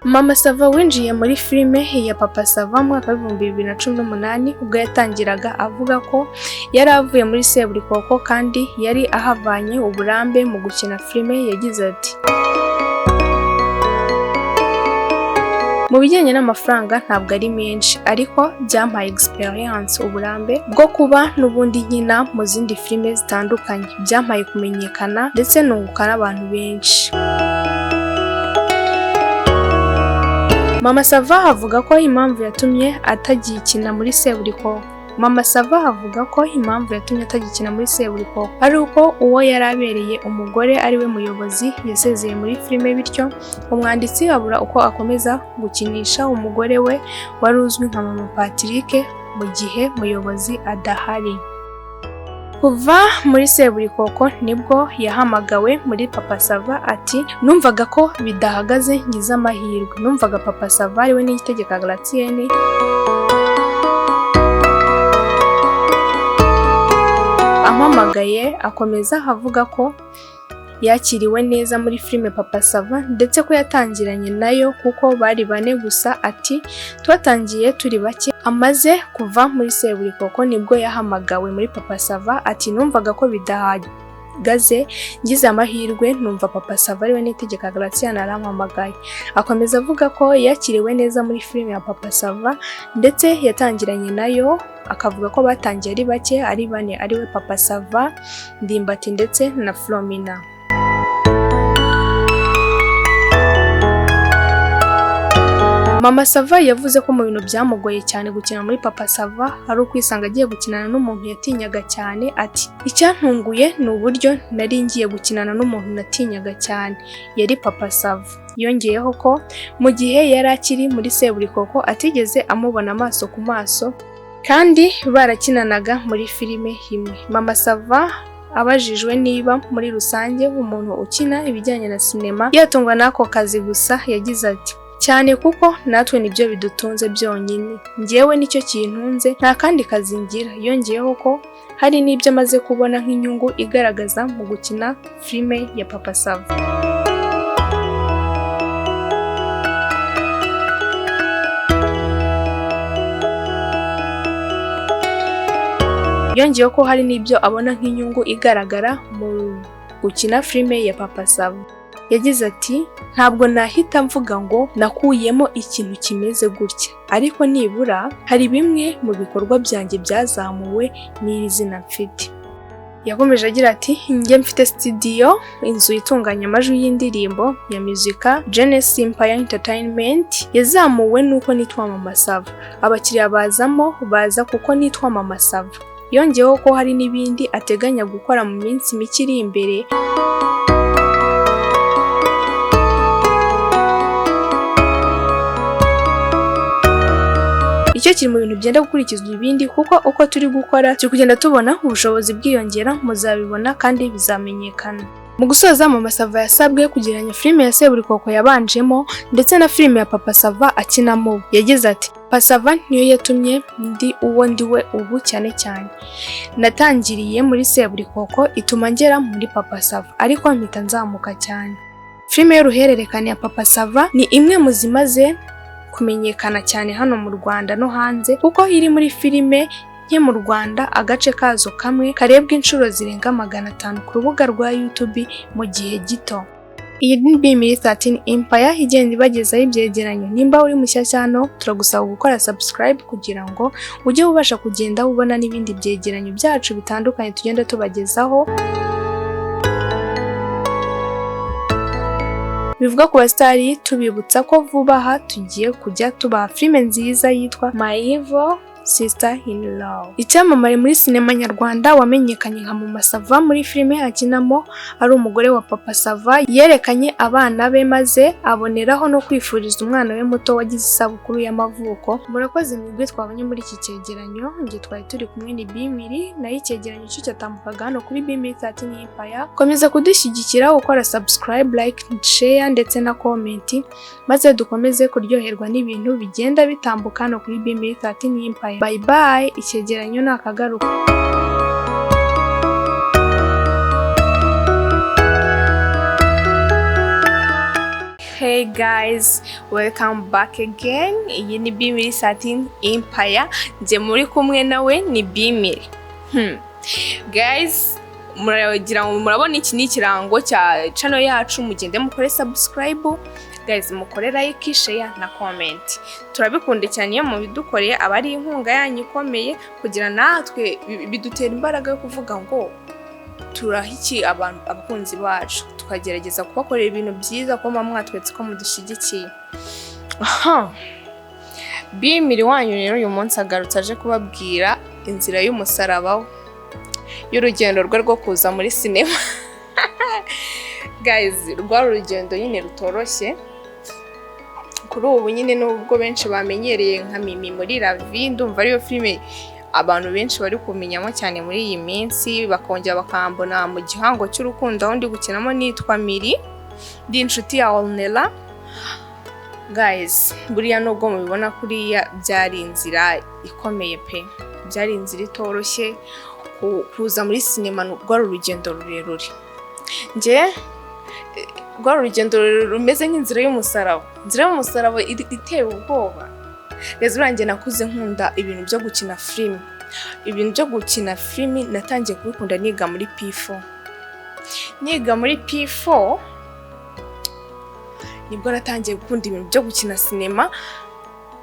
Mama Sava winjiye muri filime ya Papa Sava mu mwaka w'2018, ubwo yatangiraga avuga ko yari avuye muri Seburikoko kandi yari ahavanye uburambe mu gukina filime. Yagize ati: "Mu bijyanye n'amafaranga ntabwo ari menshi, ariko byampaye experience, uburambe bwo kuba n'ubundi nkina mu zindi filime zitandukanye. Byampaye kumenyekana ndetse nunguka n'abantu benshi." Mama Sava avuga ko impamvu yatumye atagikina muri Seburikoko Mama Sava avuga ko impamvu yatumye atagikina muri Seburikoko ari uko uwo yari abereye umugore ari we Muyobozi yasezeye muri filime, bityo umwanditsi abura uko akomeza gukinisha umugore we wari uzwi nka Mama Patrick mu gihe Muyobozi adahari. Kuva muri Seburikoko nibwo yahamagawe muri Papa Sava. Ati: "Numvaga ko bidahagaze, ngize amahirwe." Numvaga Papa Sava ariwe Niyitegeka Gratien ampamagaye. Akomeza avuga ko yakiriwe neza muri filime Papa Sava, ndetse ko yatangiranye nayo kuko bari bane gusa. Ati: "Twatangiye turi bake." Amaze kuva muri Seburikoko nibwo yahamagawe muri Papa Sava. Ati: "Numvaga ko bidahagaze, ngize amahirwe numva Papa Sava ariwe Niyitegeka Gratien arampamagaye." Akomeza avuga ko yakiriwe neza muri filime ya Papa Sava, ndetse yatangiranye nayo. Akavuga ko batangiye ari bake, ari bane, ariwe Papa Sava, Ndimbati ndetse na Flomina. Mama Sava yavuze ko mu bintu byamugoye cyane gukina muri Papa Sava ari ukwisanga agiye gukinana n'umuntu yatinyaga cyane. Ati: "Icyantunguye ni uburyo nari ngiye gukinana n'umuntu natinyaga cyane, yari Papa Sava." Yongeyeho ko mu gihe yari akiri muri Seburikoko atigeze amubona amaso ku maso kandi barakinanaga muri filime imwe. Mama Sava abajijwe niba muri rusange umuntu ukina ibijyanye na sinema yatungwa n'ako kazi gusa, yagize ati: "Cyane, kuko natwe nibyo bidutunze byonyine. Njyewe nicyo kintunze, nta kandi kazi ngira." Yongeyeho ko hari n'ibyo amaze kubona nk'inyungu igaragaza mu gukina filime ya Papa Sava. Yongeyeho ko hari n'ibyo abona nk'inyungu igaragara mu gukina filime ya Papa Sava. Yagize ati: "Ntabwo nahita mvuga ngo nakuyemo ikintu kimeze gutya, ariko nibura hari bimwe mu bikorwa byanjye byazamuwe n'iri zina mfite." Yakomeje agira ati: "Njye mfite studio, inzu itunganya amajwi y'indirimbo ya muzika, Genesis Empire Entertainment. Yazamuwe nuko nitwa Mama Sava. Abakiriya bazamo baza kuko nitwa Mama Sava." Yongeyeho ko hari n'ibindi ateganya gukora mu minsi mike iri imbere. Icyo kiri mu bintu byenda gukurikizwa ibindi, kuko uko turi gukora turi kugenda tubona ubushobozi bwiyongera, muzabibona kandi bizamenyekana. Mu gusoza, Mama Sava yasabwe kugereranya filime ya Seburikoko yabanjemo ndetse na filime ya Papa Sava akinamo. Yagize ati: "Papa Sava niyo yatumye ndi uwo ndi we ubu. Cyane cyane natangiriye muri Seburikoko, ituma ngera muri Papa Sava, ariko mpita nzamuka cyane." Filime y'uruhererekane ya Papa Sava ni imwe mu zimaze kumenyekana cyane hano mu Rwanda no hanze, kuko iri muri filime nke mu Rwanda agace kazo kamwe karebwa inshuro zirenga 500 ku rubuga rwa YouTube mu gihe gito. Iyi ni Bimiri 13 Empire igenda ibagezaho ibyegeranyo. Nimba uri mushyashya hano, turagusaba gukora subscribe kugira ngo ujye ubasha kugenda ubona n'ibindi byegeranyo byacu bitandukanye tugenda tubagezaho bivuga ku basitari. Tubibutsa ko vuba aha tugiye kujya tubaha filime nziza yitwa My Evil Sister in Law. Icyamamare muri sinema nyarwanda wamenyekanye nka Mama Sava muri filime akinamo ari umugore wa Papa Sava, yerekanye abana be maze aboneraho no kwifuriza umwana we muto wagize isabukuru y'amavuko. Murakoze mwebwe twabonye muri iki cyegeranyo. Njye twari turi kumwe ni Bimiri, nayo icyegeranyo cyo cyatambukaga hano kuri Bimiri 13 Empire. Komeza kudushyigikira ukora subscribe, like, share ndetse na comment, maze dukomeze kuryoherwa n'ibintu bigenda bitambuka hano kuri Bimiri 13 Empire. Bye bye, icyegeranyo ni akagaruka. Hey guys, welcome back again. Iyi ni Bimiri 13 Empire. Njye muri kumwe nawe ni Bimiri. Guys, muragira ngo murabona iki ni ikirango cya channel yacu. Mugende mukore subscribe guys, mukore like, share na comment. Turabikunda cyane iyo mubidukoreye, aba ari inkunga yanyu ikomeye kugira natwe bidutera imbaraga yo kuvuga ngo turaha iki abantu, abakunzi bacu, tukagerageza kubakorera ibintu byiza kuko muba mwatweretse ko mudushyigikiye. Aha Bimiri wanyu rero uyu munsi agarutse aje kubabwira Inzira y'umusaraba y'urugendo rwe rwo kuza muri sinema. Guys, rwari urugendo nyine rutoroshye. Kuri ubu nyine, nubwo benshi bamenyereye nka Mimi muri Ravi, ndumva ariyo filime abantu benshi bari kumenyamo cyane muri iyi minsi, bakongera bakambona mu Gihango cy'Urukundo, aho ndi gukinamo nitwa Miri, ndi inshuti ya Ornella. Guys, buriya nubwo mubibona kuriya, byari inzira ikomeye pe, byari inzira itoroshye. Kuza muri sinema rwari urugendo rurerure. Njye rwari urugendo rurerure rumeze nk'inzira y'umusaraba, inzira y'umusaraba iteye ubwoba. Rero urangiye, nakuze nkunda ibintu byo gukina filime. Ibintu byo gukina filime natangiye kubikunda niga muri P4. Niga muri P4 nibwo natangiye gukunda ibintu byo gukina sinema,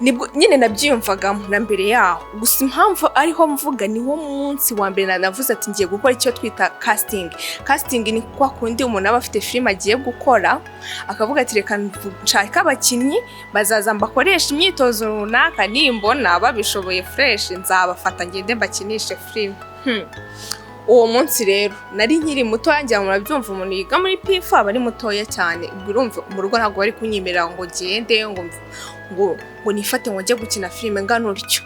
nibwo nyine nabyiyumvagamo na mbere yaho. Gusa impamvu ariho mvuga, niwo munsi wa mbere navuze ati ngiye gukora icyo twita casting. Casting ni kwa kundi umuntu aba afite filime agiye gukora, akavuga ati reka nshake abakinnyi bazaza mbakoresha imyitozo runaka, nimbona babishoboye fresh nzabafata ngende mbakinishe filime. Uwo munsi rero nari nkiri muto, ngira ngo murabyumva, umuntu yiga muri P4 aba ari mutoya cyane. Ubwo urumva mu rugo ntabwo bari kunyemerera ngo ngende ngo nifate ngo njye gukina filime ngana utyo.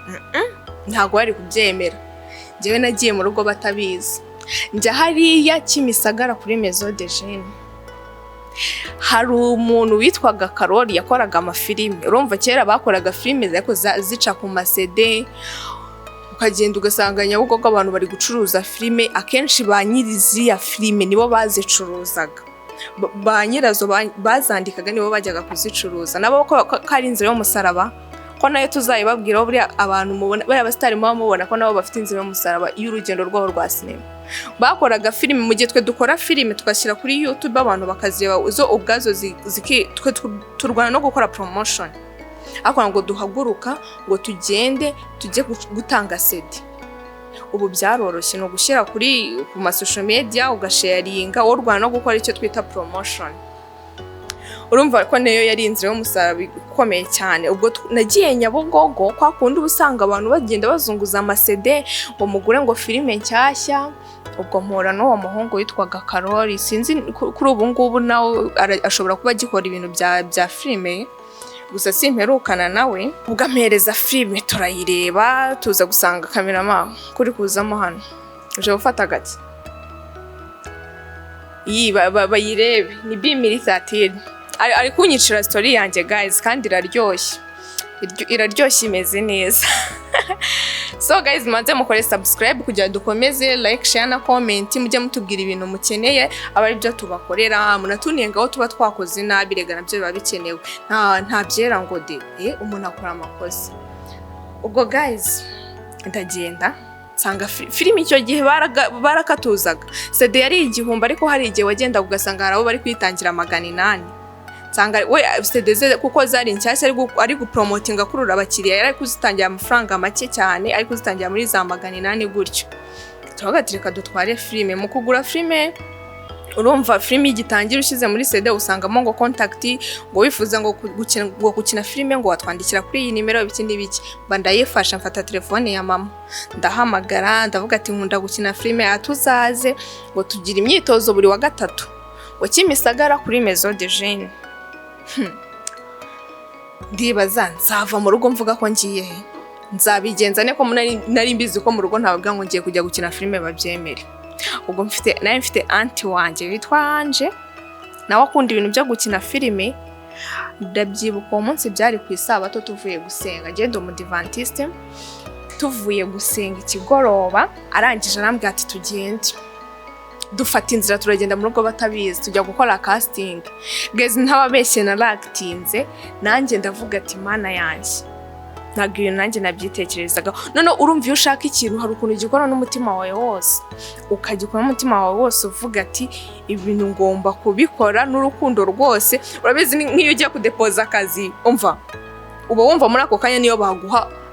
Ntabwo bari kubyemera. Njyewe nagiye mu rugo batabizi, njya hariya Kimisagara kuri Maison de Jeunes. Hari umuntu witwaga Karori yakoraga amafilime. Urumva kera bakoraga filime ariko zica ku ma CD, ukagenda ugasanga Nyabugogo abantu bari gucuruza filime. Akenshi ba nyiri ziriya filime nibo bazicuruzaga. Ba nyirazo bazandikaga nibo bajyaga kuzicuruza nabo. Ko ari inzira y'umusaraba, ko nayo tuzayibabwiraho. Buriya abantu mubona bariya basitari, muba mubona ko nabo bafite inzira y'umusaraba y'urugendo rwabo rwa sinema. Bakoraga filime mu gihe twe dukora filime tugashyira kuri YouTube, abantu bakazireba zo ubwazo. Twe turwana no gukora promotion, ariko ngo duhaguruka ngo tugende tujye gutanga CD, ubu byaroroshye, ni ugushyira ku ma social media ugasharinga. Wowe urwana no gukora icyo twita promotion. Urumva ko niyo yari inzira y'umusaraba ikomeye cyane. Ubwo nagiye Nyabugogo, kwa kundi uba usanga abantu bagenda bazunguza ama CD ngo mugure ngo filime nshyashya. Ubwo mpura n'uwo muhungu witwaga Karori. Sinzi kuri ubu ngubu nawe ashobora kuba agikora ibintu bya filime, gusa simperukana nawe. Ubwo ampereza filime turayireba, tuza gusanga, cameraman kuri kuzamo hano uje gufata agake, iyi bayirebe ni Bimiri 13. Ari kunyicira story yanjye guys, kandi iraryoshye. Iraryoshye, imeze neza. So guys, manze mukore subscribe kugira dukomeze, like, share na comment. Mujye mutubwira ibintu mukeneye, aba ari byo tubakorera. Munatunenga aho tuba twakoze nabi, rega nabyo biba bikenewe. Nta byera ngo de, umuntu akora amakosa. Ubwo guys, ndagenda nsanga filime icyo gihe barakatuzaga. CD yari 1000, ariko hari igihe wagendaga ugasanga hari abo bari kwitangira 800. Nsanga we CD ze, kuko zari nshyashya, ari gupromotinga, akurura abakiriya, yari ari kuzitangira amafaranga make cyane, ari kuzitangira muri za 800 gutyo. Turavuga ati reka dutware filime. Mu kugura filime, urumva filime igitangira ushyize muri CD usangamo ngo contact, ngo wifuza ngo gukina filime ngo watwandikira kuri iyi nimero, ibiki n'ibiki. Mba ndayifasha, mfata telefone ya mama ndahamagara, ndavuga ati nkunda gukina filime, atuzaze ngo tugire imyitozo buri wa gatatu ngo Kimisagara kuri Maison de Jeunes. Ndibaza nzava mu rugo mvuga ko ngiye he, nzabigenza ne ko nari mbizi ko mu rugo ntabwo ngo ngiye kujya gukina filime babyemere. Ubwo nari mfite aunty wanjye witwa Anje, nawe akunda ibintu byo gukina filime. Ndabyibuka uwo munsi byari ku isabato, tuvuye gusenga, ngenda umudivantiste, tuvuye gusenga ikigoroba, arangije arambwira ati tugende. Dufata inzira turagenda mu rugo batabizi, tujya gukora casting. Guys, ntababeshye, naragitinze nanjye, ndavuga ati mana yanjye, ntabwo ibintu nanjye nabyitekerezaga. Noneho urumva iyo ushaka ikintu hari ukuntu ugikora n'umutima wawe wose, ukagikora n'umutima wawe wose uvuga ati ibintu ngomba kubikora n'urukundo rwose. Urabizi nk'iyo ugiye kudepoza akazi, umva uba wumva muri ako kanya niyo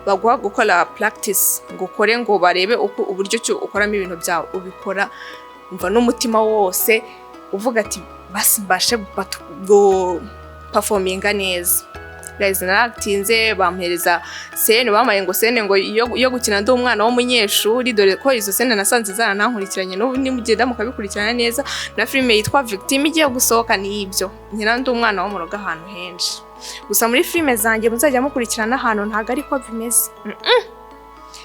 baguha gukora practice ngo ukore, ngo barebe uko uburyo ki ukoramo ibintu byawe, ubikora umva n'umutima wose, uvuga ati basi mbashe guperforminga neza. Guys, naratinze bampereza scène, bamaye ngo scène ngo yo gukina ndi umwana w'umunyeshuri, dore ko izo scène nasanze zaranankurikiranye n'ubu nimugenda mukabikurikirana neza. Na filime yitwa Victime igiye gusohoka ni ibyo, nkina ndi umwana wo mu rugo ahantu henshi. Gusa muri filime zanjye muzajya mukurikirana ahantu ntabwo ariko bimeze.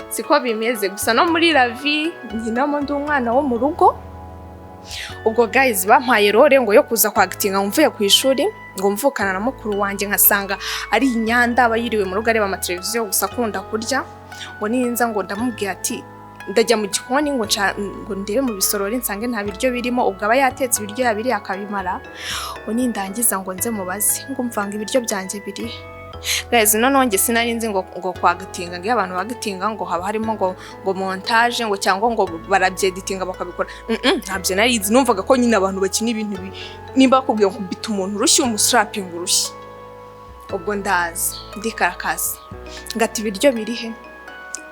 Siko bimeze. Gusa no muri la vie nkinamo ndi umwana wo mu rugo. Ubwo guys, bampaye role ngo yo kuza kwagitinga mvuye ku ishuri, ngo mvukana na mukuru wanjye, nkasanga ari inyanda, aba yiriwe mu rugo areba amateleviziyo gusa, akunda kurya. Ngo ninza ngo ndamubwira ati ndajya mu gikoni ngo ngo ndebe mu bisorori nsange nta biryo birimo. Ubwo aba yatetse ibiryo yabiriye akabimara. Ngo nindangiza ngo nze mubaze ngo mvanga ibiryo byanjye biri. Guys, noneho njye sinari nzi ngo kwagitinga, ngo iyo abantu bagitinga ngo haba harimo ngo montage, ngo cyangwa ngo barabyeditinga bakabikora. Ntabyo nari nzi. Numvaga ko nyine abantu bakina ibintu nimba bakubwiye ngo kubita umuntu urushyi, umusurapinga urushyi. Ubwo ndaza ndikarakaza ngati ibiryo biri he?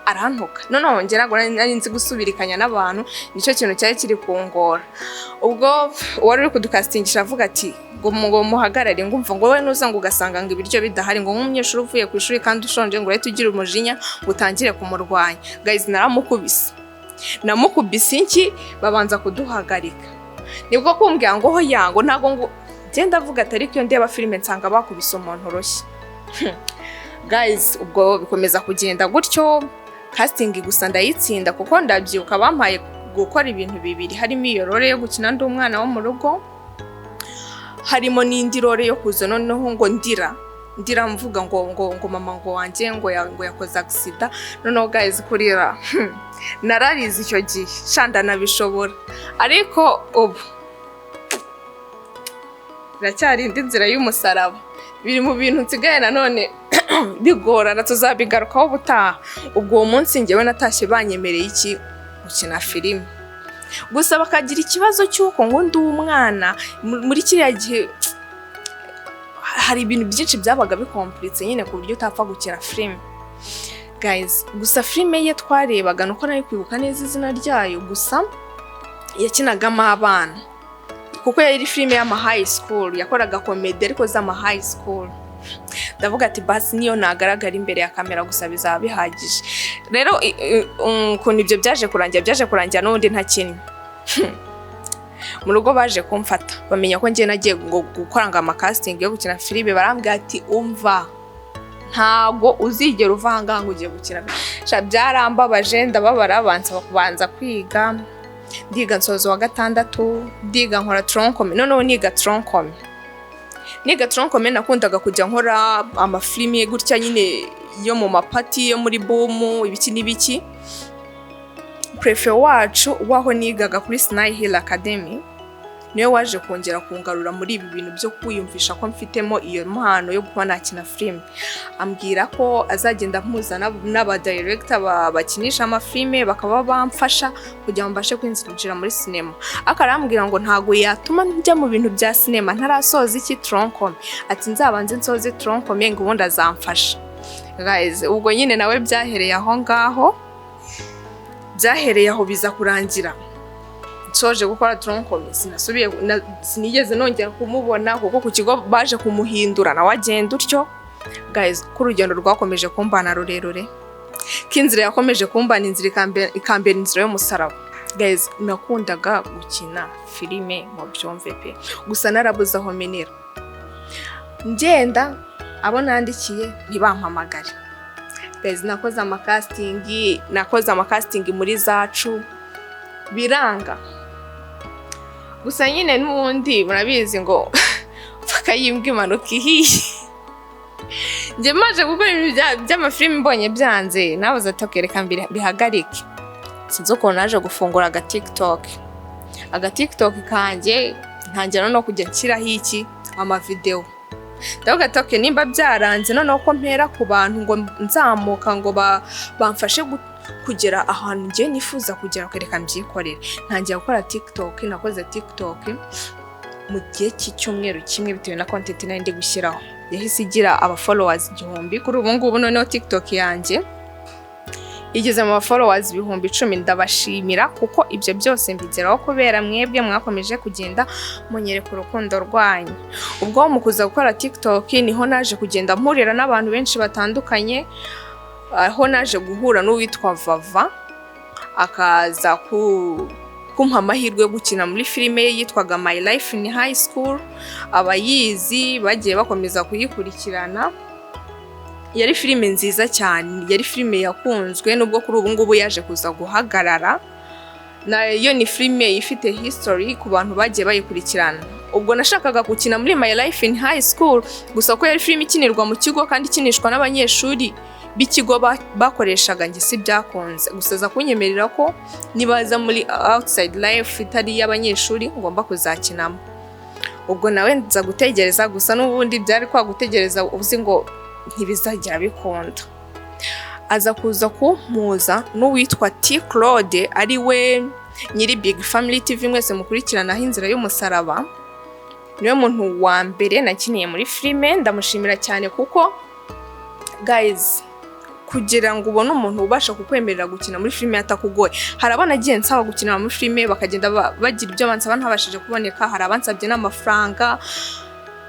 Arantuka. Noneho njye ntabwo nari nzi gusubirikanya n'abantu, nicyo kintu cyari kiri kungora. Ubwo uwari uri kudukasitingisha avuga ati ngo muhagarare, ngo umva, ngo wowe nuza ngo ugasanga ngo ibiryo bidahari, ngo nk'umunyeshuri uvuye ku ishuri kandi ushonje, ngo urahite ugira umujinya ngo utangire kumurwanya. Guys, naramukubise, namukubise inki, babanza kuduhagarika. Nibwo kumbwira ngo hoya, ngo ntabwo, ngo genda avuga ati ariko iyo ndeba filime nsanga bakubise umuntu urushyi. Guys, ubwo bikomeza kugenda gutyo, casting gusa ndayitsinda, kuko ndabyibuka bampaye gukora ibintu bibiri, harimo iyo role yo gukina ndi umwana wo mu rugo, harimo n'indi role yo kuza noneho ngo ndira ndira mvuga ngo mama ngo wanjye ngo yakoze accident. Noneho guys, kurira nararize icyo gihe sha, ndanabishobora, ariko ubu biracyari indi nzira y'umusaraba. Biri mu bintu nsigaye nanone bigorana, tuzabigarukaho ubutaha. Ubwo uwo munsi njyewe natashye banyemereye iki? Gukina filime. Gusa bakagira ikibazo cy'uko ngo ndi umwana. Muri kiriya gihe hari ibintu byinshi byabaga bikompuritse nyine ku buryo utapfa gukina filime, guys. Gusa filime ye twarebaga, nuko nari kwibuka neza izina ryayo, gusa yakinagamo abana, kuko yari filime y'ama high school, yakoraga comedy ariko z'ama high school. Ndavuga ati basi niyo nagaragara imbere ya kamera gusa bizaba bihagije. Rero ukuntu ibyo byaje kurangira, byaje kurangira n'ubundi ntakinnye. Mu rugo baje kumfata bamenya ko njye nagiye ngo gukora ngo ama casting yo gukina filime, barambwira ati umva, ntago uzigera uva aha ngaha ngo ugiye gukina. Sha, byarambabaje, ndababara, bansaba kubanza kwiga. Ndiga nsoza wa gatandatu, ndiga nkora tronc commun. Noneho niga tronc commun, niga tronc commun, nakundaga kujya nkora amafilimi gutya nyine yo mu mapati, yo muri boum, ibiki n'ibiki. Préfet wacu w'aho nigaga kuri Sinai Hill Academy niwe waje kongera kungarura muri ibi bintu byo kwiyumvisha ko mfitemo iyo mpano yo kuba nakina filime, ambwira ko azagenda ampuza n'aba director bakinisha amafilime, bakaba bamfasha kugira ngo mbashe kwinjira muri sinema. Ariko arambwira ngo ntabwo yatuma njya mu bintu bya sinema ntarasoza iki? Tronc commun. Ati nzabanze nsoze tronc commun, ngo ubundi azamfasha. Guys, ubwo nyine nawe byahereye aho ngaho, byahereye aho, biza kurangira nsoje gukora tronc commun. Sinasubiye sinigeze nongera kumubona, kuko ku kigo baje kumuhindura nawe agenda utyo. Guys, ko urugendo rwakomeje kumbana rurerure, ko inzira yakomeje kumbana inzira ikambera inzira y'umusaraba. Guys, nakundaga gukina filime, mu byumve pe, gusa narabuze aho menera. Ngenda abo nandikiye ntibampamagare. Guys, nakoze ama casting, nakoze ama casting muri zacu biranga. Gusa nyine n'ubundi murabizi ngo paka yimbwa imanuka ihiye. Njye maje gukora ibintu by'amafilimi mbonye byanze, nabuze ati "Okay, reka bihagarike." Sinzi ukuntu naje gufungura aga TikTok, aga TikTok kanjye, ntangira no kujya nshyiraho iki? Amavideo. Ndavuga ati okay, nimba byaranze noneho ko mpera ku bantu ngo nzamuka ngo bamfashe kugera ahantu ngiye nifuza kugera, reka mbyikorere. Ntangira gukora TikTok. Nakoze TikTok mu gihe cy'icyumweru kimwe, bitewe na content nari ndi gushyiraho, yahise igira aba followers 1000. Kuri ubu ngubu noneho TikTok yanjye Igeze mu ba followers 10,000. Ndabashimira kuko ibyo byose mbigeraho kubera mwebwe mwakomeje kugenda munyereka urukundo rwanyu. Ubwo mu kuza gukora TikTok niho naje kugenda mpurira n'abantu benshi batandukanye, aho naje guhura n'uwitwa Vava, akaza kumpa amahirwe yo gukina muri filime ye yitwaga My Life in High School. Abayizi bagiye bakomeza kuyikurikirana. Yari filime nziza cyane, yari filime yakunzwe, nubwo kuri ubu ngubu yaje kuza guhagarara. Nayo ni filime ifite history ku bantu bagiye bayikurikirana. Ubwo nashakaga gukina muri My Life in High School gusa ko yari filime ikinirwa mu kigo kandi ikinishwa n'abanyeshuri b'ikigo bakoreshaga, njye si byakunze. Gusa aza kunyemerera ko nibaza muri outside life itari iy'abanyeshuri ngomba kuzakinamo. Ubwo nawe nza gutegereza, gusa n'ubundi byari kwa gutegereza uzi ngo ntibizagera bikunda. Aza kuza kumpuza n'uwitwa T Claude, ari we nyiri Big Family TV mwese mukurikiranaho Inzira y'Umusaraba. Niwe muntu wa mbere nakiniye muri filime. Ndamushimira cyane kuko guys, kugira ngo ubone umuntu ubasha kukwemerera gukina muri filime atakugoye. Hari abana agiye nsaba gukina muri filime bakagenda bagira ibyo bansaba ntabashije kuboneka. Hari abansabye n'amafaranga,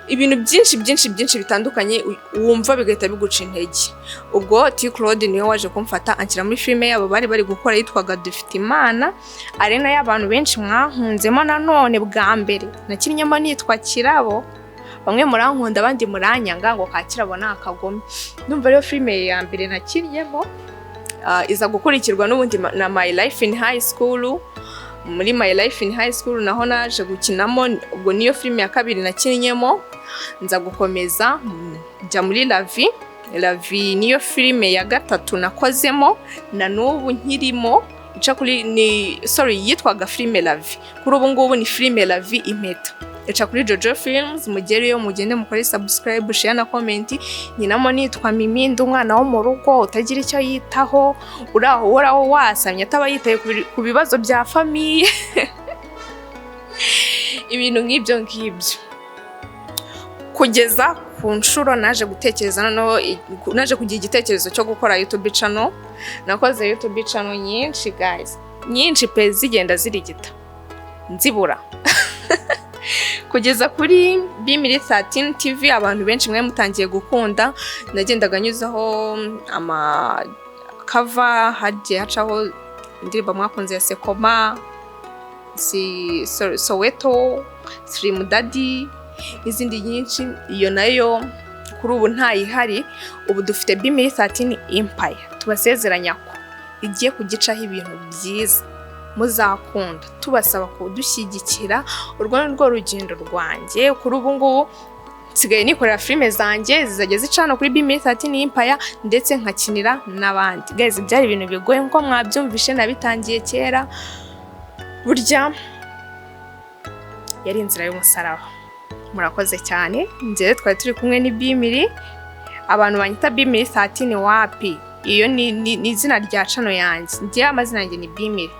ibintu byinshi byinshi byinshi bitandukanye wumva bigahita biguca intege. Ubwo T Claude niwe waje kumfata anshyira muri filime yabo bari bari gukora yitwaga Dufite Imana, ari nayo abantu benshi mwahunzemo. Nanone bwa mbere nakinnyemo nitwa Kirabo. Bamwe murankunda, abandi muranyanga ngo ka Kirabo ni akagome. Ndumva rero filime ya mbere nakinnyemo iza gukurikirwa n'ubundi na My Life in High School. Muri My Life in High School naho naje gukinamo. Ubwo niyo filime ya kabiri nakinnyemo. Nza gukomeza njya muri La Vie. La Vie niyo filime ya gatatu nakozemo na n'ubu nkirimo, ica kuri, ni sorry, yitwaga filime La Vie, kuri ubu ngubu ni filime La Vie Impeta, ica kuri Jojo Films. Mugereyo mugende mukore subscribe, share na comment. Nkinamo nitwa Mimi, ndi umwana wo mu rugo utagira icyo yitaho, uri aho uhoraho wasamye, ataba yitaye ku bibazo bya famille, ibintu nk'ibyo ngibyo. Kugeza ku nshuro naje gutekereza, noneho naje kugira igitekerezo cyo gukora YouTube channel. Nakoze YouTube channel nyinshi guys, nyinshi pe, zigenda zirigita nzibura, kugeza kuri Bimiri 13 TV abantu benshi mwe mutangiye gukunda. Nagendaga nyuzaho ama cover, hagiye hacaho indirimbo mwakunze ya Sekoma, si Soweto, Slim Daddy n'izindi nyinshi. Iyo nayo kuri ubu ntayihari. Ubu dufite Bimiri 13 Empire. Tubasezeranya ko igiye kugicaho ibintu byiza muzakunda, tubasaba kudushyigikira. Urwo ni rwo rugendo rwanjye. Kuri ubu ngubu nsigaye nikorera filime zanjye, zizajya zicana kuri Bimiri 13 Empire, ndetse nkakinira n'abandi. Guys, byari ibintu bigoye nkuko mwabyumvishe, nabitangiye kera. Burya yari inzira y'umusaraba. Murakoze cyane. Njyewe twari turi kumwe ni Bimiri. Abantu banyita Bimiri 13 wapi, iyo ni izina rya channel yanjye. Njyewe amazina yanjye ni Bimiri,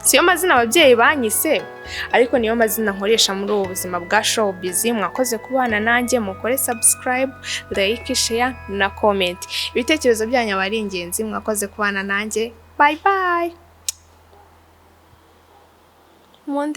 siyo mazina ababyeyi banyise, ariko niyo mazina nkoresha muri ubu buzima bwa showbiz. Mwakoze kubana nanjye. Mukore subscribe, like, share na comment. Ibitekerezo byanyu aba ari ingenzi. Mwakoze kubana nanjye. Bye bye. Monde.